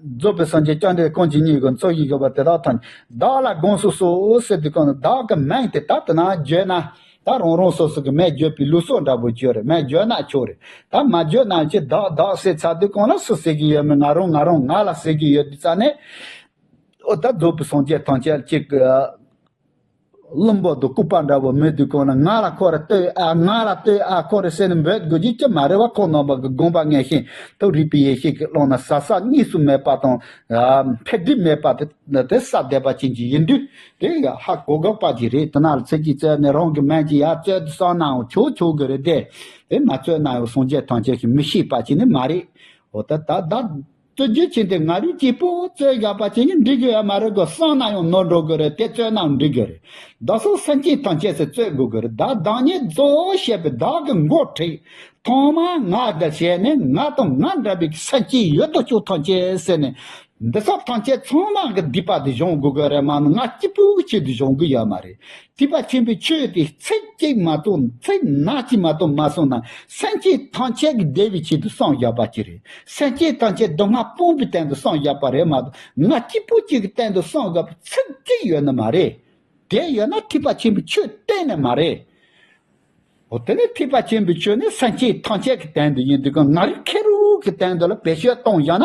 རྫོགས་པའི་སངས་རྒྱས་བཅོམ་ལྡན་འདས་ཀུན་གྱི་སྙིང་གི་མཚོ་ཡི་དགོས་པ་དེ་དག་ཐམས་ཅད་བདག་ལ་དགོངས་སུ་གསོལ་ཟེར་དུས་གང་བདག་གི་མིང་དེ་ད་དེ་ན་བརྗོད་ན། ད་རང་རང་སོ་སོ་གི་མེ་བརྗོད་པའི་ལུགས་སྲོལ་འདྲ་པོ་བརྗོད་རེད། མེ་བརྗོད་ན་ཆོག་རེད། ད་མ་བརྗོད་ན་ཅི་བདག་བདག་ཟེར་ཚར་དུས་གང་ལ་སུ་ཟེར་གི་ཡོད་མེད། ང་རང་ང་རང་ང་ལ་ཟེར་གི་ཡོད་དུས་ཙ་ནས། ཨོ་ད་རྫོགས་པའི་སངས་རྒྱས་ཐམས་ཅད་ཅིག་གི་བླུན་པོ་དང་ལྐུགས་པ་འདྲ་པོ་མེད་དུས་གང་ལ་ང་ལ་ཁོ་ར་ལྟོས་ཨ། ང་ལ་ལྟོས་ཨ། ཁོ་ར་ཟེར་ནས་འབོད་དགོས་རྒྱུ་ཅི་མ་རེད་བ། ཁོང་རྣམ་པ་གི་དགོངས་པ་ངེས་ཤིང་ཐུགས་རིག་པའི་ཡེ་ཤེས་ཀྱི་ཀློང་ན་ཟག་ཟག་གཉིས་སུ་མེད་པ་དང་། ཨ། འཕེལ་འགྲིབ་མེད་པ་དེ་དེ་ས་བསྡད་པ་ཅན་གྱི་ཡིན་དུས་དེ་ཧ་གོ་དགོས་པ་ཅིག་རེད། དེ་ན་ལ་ཚིག་གཅིག་བཙལ་ནས་རང་གི་མིང་ཅིག་ཡར་བཙལ་དུ་སོང་ནའང་ཆོག་ཆོག་གི་རེད་དེ། དེ་མ་བཙལ་ན་ཡང་སངས་རྒྱས་ཐམས་ཅད་ཀྱིས་མི་ཤེས་པ་ཅིག་ནི་མ་རེད། འོ་ད་ད་ད་བཙལ་རྒྱུ་ཅན་དེ་ང་རང་གཅིག་པོ་བཙལ་བཞག་པ་ཅིག་ནི་འགྲིག་གི་ཡོད་མ་རེད་གོ། བསམ་ན་ཡང་ནོར་འགྲོ་གི་རེད། དེ་བཙལ་ནའང་འགྲིག་གི་རེད། བདག་སོགས་སེམས་ཅན་ཐམས་ཅད་ཟེར་བཙལ་དགོས་གི་རེད། བདག་བདག་ཉིད་གཙོ་བོ་བྱས་པའི་བདག་གི་མགོ་ཁྲིད། ཐོག་མར་ང་དང་བྱས་ནས་ང་དང་ང་འདྲ་བའི་སེམས་ཅན་ཡོད་དོ་ཅོག་ཐམས་ཅད་ཟེར་ནས། འདི་སོགས་ཐམས་ཅད་ཚང་མ་གི་སྡིག་པ་དེ་སྦྱོང་དགོས་གི་རེད་མ་གཏོགས་ང་གཅིག་པུའི་ཆེད་དུ་སྦྱོང་གི་ཡོད་མ་རེད། ཐེག་པ་ཆེན་པོའི་ཆོས་དེ་ཚིག་གཅིག་མ་གཏོགས་ཚིག་ནག་གཅིག་མ་གཏོགས་མ་གསུངས་ན་སེམས་ཅན་ཐམས་ཅད་ཀྱི་བདེ་བའི་ཆེད་དུ་གསུངས་བཞག་པ་ཅིག་རེད། སེམས་ཅན་ཐམས་ཅད་སྡུག་བསྔལ་སྤོང་བའི་སྟེང་དུ་གསུངས་བཞག་པ་རེད་མ་གཏོགས་ང་གཅིག་པུ་གཅིག་གི་སྟེང་དུ་གསུངས་བཞག་པ་ཚིག་གཅིག་ཡོད་ནི་མ་རེད། དེ་ཡོད་ན་ཐེག་པ་ཆེན་པོའི་ཆོས་གཏན་ནས་མ་རེད། འོ་དེ་ནས་ཐེག་པ་ཆེན་པོའི་ཆོས་ནི་སེམས་ཅན་ཐམས་ཅད་ཀྱི་སྟེང་དུ་ཡིན་དུས་གང་ང་རང་ཁེར་རོ་གི་སྟེང་དུ་ལ་བེད་སྤྱོད་གཏོང་བཞག་ན་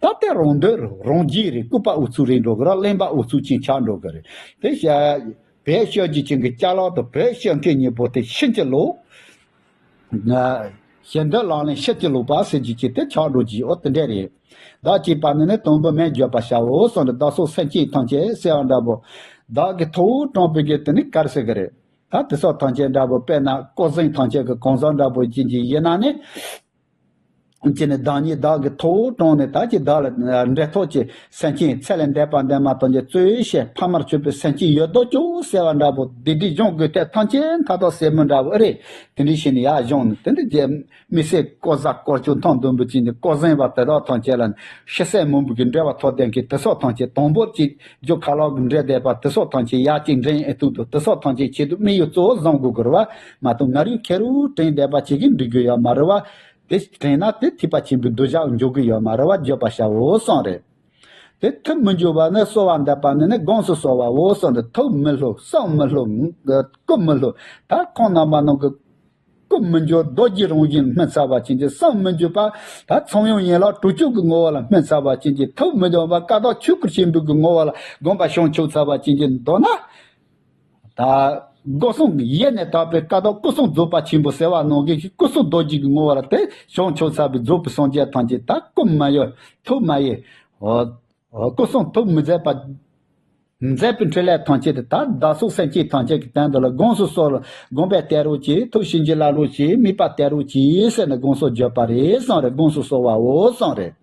ད་དེ་རང་འདོད་རང་འགྱིད་རེད། ལྐུགས་པ་ཨུ་ཚུགས་རེད་འགྲོ་གི་ར། གླེན་པ་ཨུ་ཚུགས་ཅན་ཆགས་འགྲོ་གི་རེད། དེ་བཤད་བེད་སྤྱོད་རྒྱུ་ཅན་གྱི་ཅ་ལག་དང་བེད་སྤྱོད་མཁན་གཉིས་པོ་དེ་ཕྱིན་ཅི་ལོག་ཞེ་འདོད་ལག་ལེན་ཕྱིན་ཅི་ལོག་པ་ཟེར་རྒྱུ་ཅན་དེ་ཆགས་འགྲོ་རྒྱུ། འོ་དེ་འདྲ་རེད། བདག་ཅེས་པ་ནི་ནི་དང་པོ་མེ་བརྗོད་པར་བྱའོ་གསུངས་ཏེ། བདག་སོགས་སེམས་ཅན་ཐམས་ཅད་ཟེར་བ་འདྲ་པོ། བདག་གི་ཐུགས་དྲངས་པའི་གི་དེ་ནི་ག་རེ་ཟེར་གི་རེད། ད་དེ་སོགས་ཐམས་ཅད་འདྲ་པོ་དཔེར་ན་ཀོ་ཟན་ཐམས་ཅད་ཀྱི་གང་ཟག་འདྲ་པོ་ཅན་གྱི་ཡིན་ན་ནི། ཅི་ནི་བདག་ཉིད་བདག་གི་ཐུགས་དྲངས་ནས་ད་ཅི་བདག་ལ་འབྲེལ་ཐོགས་ཀྱི་སེམས་ཅན་ཚེ་ལས་འདས་པ་འདས་མ་ཐམས་ཅད་གཙོ་བོ་བྱས་ཕ་མར་གྱུར་པའི་སེམས་ཅན་ཡོད་དོ་ཅོག་ཟེར་བ་འདྲ་པོ་སྡིག་སྒྲིབ་སྦྱོང་དགོས་ཐད་ཐམས་ཅད་མཐའ་དག་སེལ་མོ་འདྲ་པོ་ཨེ་རེད། དེ་འདྲ་བྱས་ནས་ཡར་སྦྱོང་ནས་དེ་འདྲ་རྗེས། མི་སེར་ཀོ་ཟ་ཀོ་ཅོ་མཐོང་འདོན་པོ་ཅིག་ནི་ཀོ་ཟན་པ་དེ་དག་ཐམས་ཅད་ལ་ཤི་སེམས་མུན་པའི་གི་འབྲེལ་བ་ཐོགས་ལྡན་གྱི་དེ་སོགས་ཐམས་ཅད་དང་པོ་ཅིག་རྒྱུ་ཁ་ལོག་གི་འདྲེ་བསྡད་པ་དེ་སོགས་ཐམས་ཅད་ཡར་ཅིག་འདྲེན་ཨེ་ཐུབ་དོ། དེ་སོགས་ཐམས་ཅད་ཆེད་དུ་དམིགས་ཡུལ་གཙོ་བོ་བཟང་དགོས་དགོས་རེད་བ། མ་གཏོགས་ང་རང་ཁེར་རོ་དྲན་བསྡད་པ་ཅིག་གིས་འགྲིག་གི་ཡོད་མ་རེད་བ། དེ་དྲན་ན་དེ་ཐེག་པ་ཆེན་པོའི་གདུལ་བྱ་འཇུག་གི་ཡོད་མ་རེད་བ། བརྗོད་པར་བྱའོ་གསུངས་རེད། དེ་ཐུགས་མི་འཇུག་པ་ནི་གསོལ་བ་འདེབས་པ་ནི་ནི་དགོངས་སུ་གསོལ་བའོ་གསུངས་ཏེ། ཐུགས་མི་སླུ་བསམ་མི་སླུ་སྐུ་མི་སླུ་ད་ཁོང་རྣམ་པ་རྣམས་ཀྱི། སྐུ་མི་འགྱུར་རྡོ་རྗེའི་རང་བཞིན་སྨིན་ཚར་བ་ཅན་གྱི། བསམ་མི་འགྱུར་བ་ད་ཚངས་དབྱངས་ཡན་ལག་དྲུག་ཅུ་གི་ངོ་བོ་ལ་སྨིན་ཚར་བ་ཅན་གྱི། ཐུགས་མི་འགྱུར་བ་ཀ་དག་ཆོས་སྐུར་ཆེན་པོའི་གི་ངོ་བོ་ལ་དགོངས་པ་བྱང་ཆུབ་ཚར་བ་ཅན་གྱི་མདོར་ན། ད་སྒོ་གསུམ་ཡེ་ནས་དག་པའི་ཀ་དག་སྐུ་གསུམ་རྫོགས་པ་ཆེན་པོ་ཟེར་བ་ནང་བཞིན་གྱི་སྐུ་གསུམ་རྡོ་རྗེ་གི་ངོ་བོ་ལ་དེ་བྱང་ཆུབ་ཚར་བའི་རྫོགས་པའི་སངས་རྒྱས་ཐམས་ཅད་ད་སྐུ་མ་ཡོད་ཐུགས་མ་ཡོད། འོ། སྐུ་གསུང་ཐུགས་མི་མཛད་པ། མཛད་པའི་འཕྲིན་ལས་ཐམས་ཅད་དེ་ད་བདག་སོགས་སེམས་ཅན་ཐམས་ཅད་ཀྱི་དོན་དུ་ལ་དགོངས་སུ་གསོལ། དགོངས་པས་དེ་རོགས་གྱིས། ཐུགས་བྱིན་གྱིས་བརླབ་རོགས་གྱིས། དམིགས་པ་དེ་རོགས་གྱིས་ཟེར་ནས་དགོངས་སུ་བརྗོད་པ་རེད་གསུངས་རེད། དགོངས་སུ་གསོལ་བའོ་གསུངས་རེད།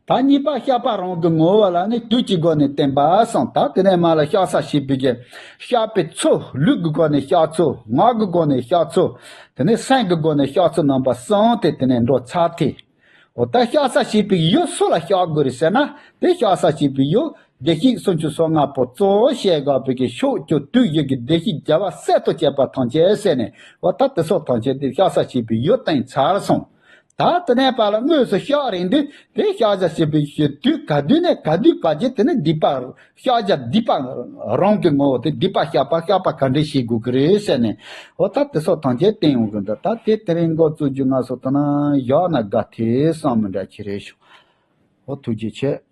ད་གཉིས་པ་བཤགས་པ་རང་གི་ངོ་བོ་ལ་ནི་དུས་ཀྱི་སྒོ་ནས་བསྟན་པ་གསུངས། ད་དེ་ནས་མ་ལ་བཤགས་ས་བྱེད་པའི་གི་བཤགས་པའི་ཚུལ། ལུས་ཀྱི་སྒོ་ནས་བཤགས་ཚུལ། ངག་གི་སྒོ་ནས་བཤགས་ཚུལ། དེ་ནས་སེམས་ཀྱི་སྒོ་ནས་བཤགས་ཚུལ་རྣམ་པ་གསུམ་དེ་དེ་ནས་འགྲོ་ཚར་ཐལ། འོ་ད་བཤགས་ས་བྱེད་པའི་ཡུལ་སུ་ལ་བཤགས་དགོས་རེད་ཟེར་ན། དེ་བཤགས་ས་བྱེད་པའི་ཡུལ་བདེ་གཤེགས་སུམ་ཅུ་སོ་ལྔ་པོ་གཙོ་བོ་བྱས་དགོས་པའི་གི་ཕྱོགས་བཅུ་དུས་བཞི་གི་བདེ་གཤེགས་རྒྱལ་བ་སྲས་དང་བཅས་པ་ཐམས་ཅད་ཟེར་ནས། འོ་ད་དེ་སོགས་ཐམས་ཅད་དེ་བཤགས་ས་བྱེད་པའི་ཡུལ་བསྟན་ཚར་སོང་། ད་དེ་ནས་ཕར་ལ་དངོས་སུ་བཤགས་རན་དུས་དེ་བཤགས་ས་བྱེད་པའི་ཡུལ་དུས་ག་དུས་ནས་ག་དུས་བར་གྱི་དེ་ནི་སྡིག་པ། བཤགས་བྱ་སྡིག་པ་རང་གི་ངོ་བོ་དེ་སྡིག་པ་བཤགས་པ་བཤགས་པ་ག་འདྲས་བྱེད་དགོས་ཀྱི་རེད་ཟེར་ནས། འོ་ད་དེ་སོགས་ཐམས་ཅད་བསྟན་ཡོང་གི་འདུག་ད་དེ་དེ་རིང་འགོ་བཙུགས་རྒྱུ་ང་ཚོ་ད་ན་བཞག་ན་དགའ་ཐལ་བསམ་མི་འདྲ་ཅིག་རེད་ཤག་འོ་ཐུགས་རྗེ་ཆེ།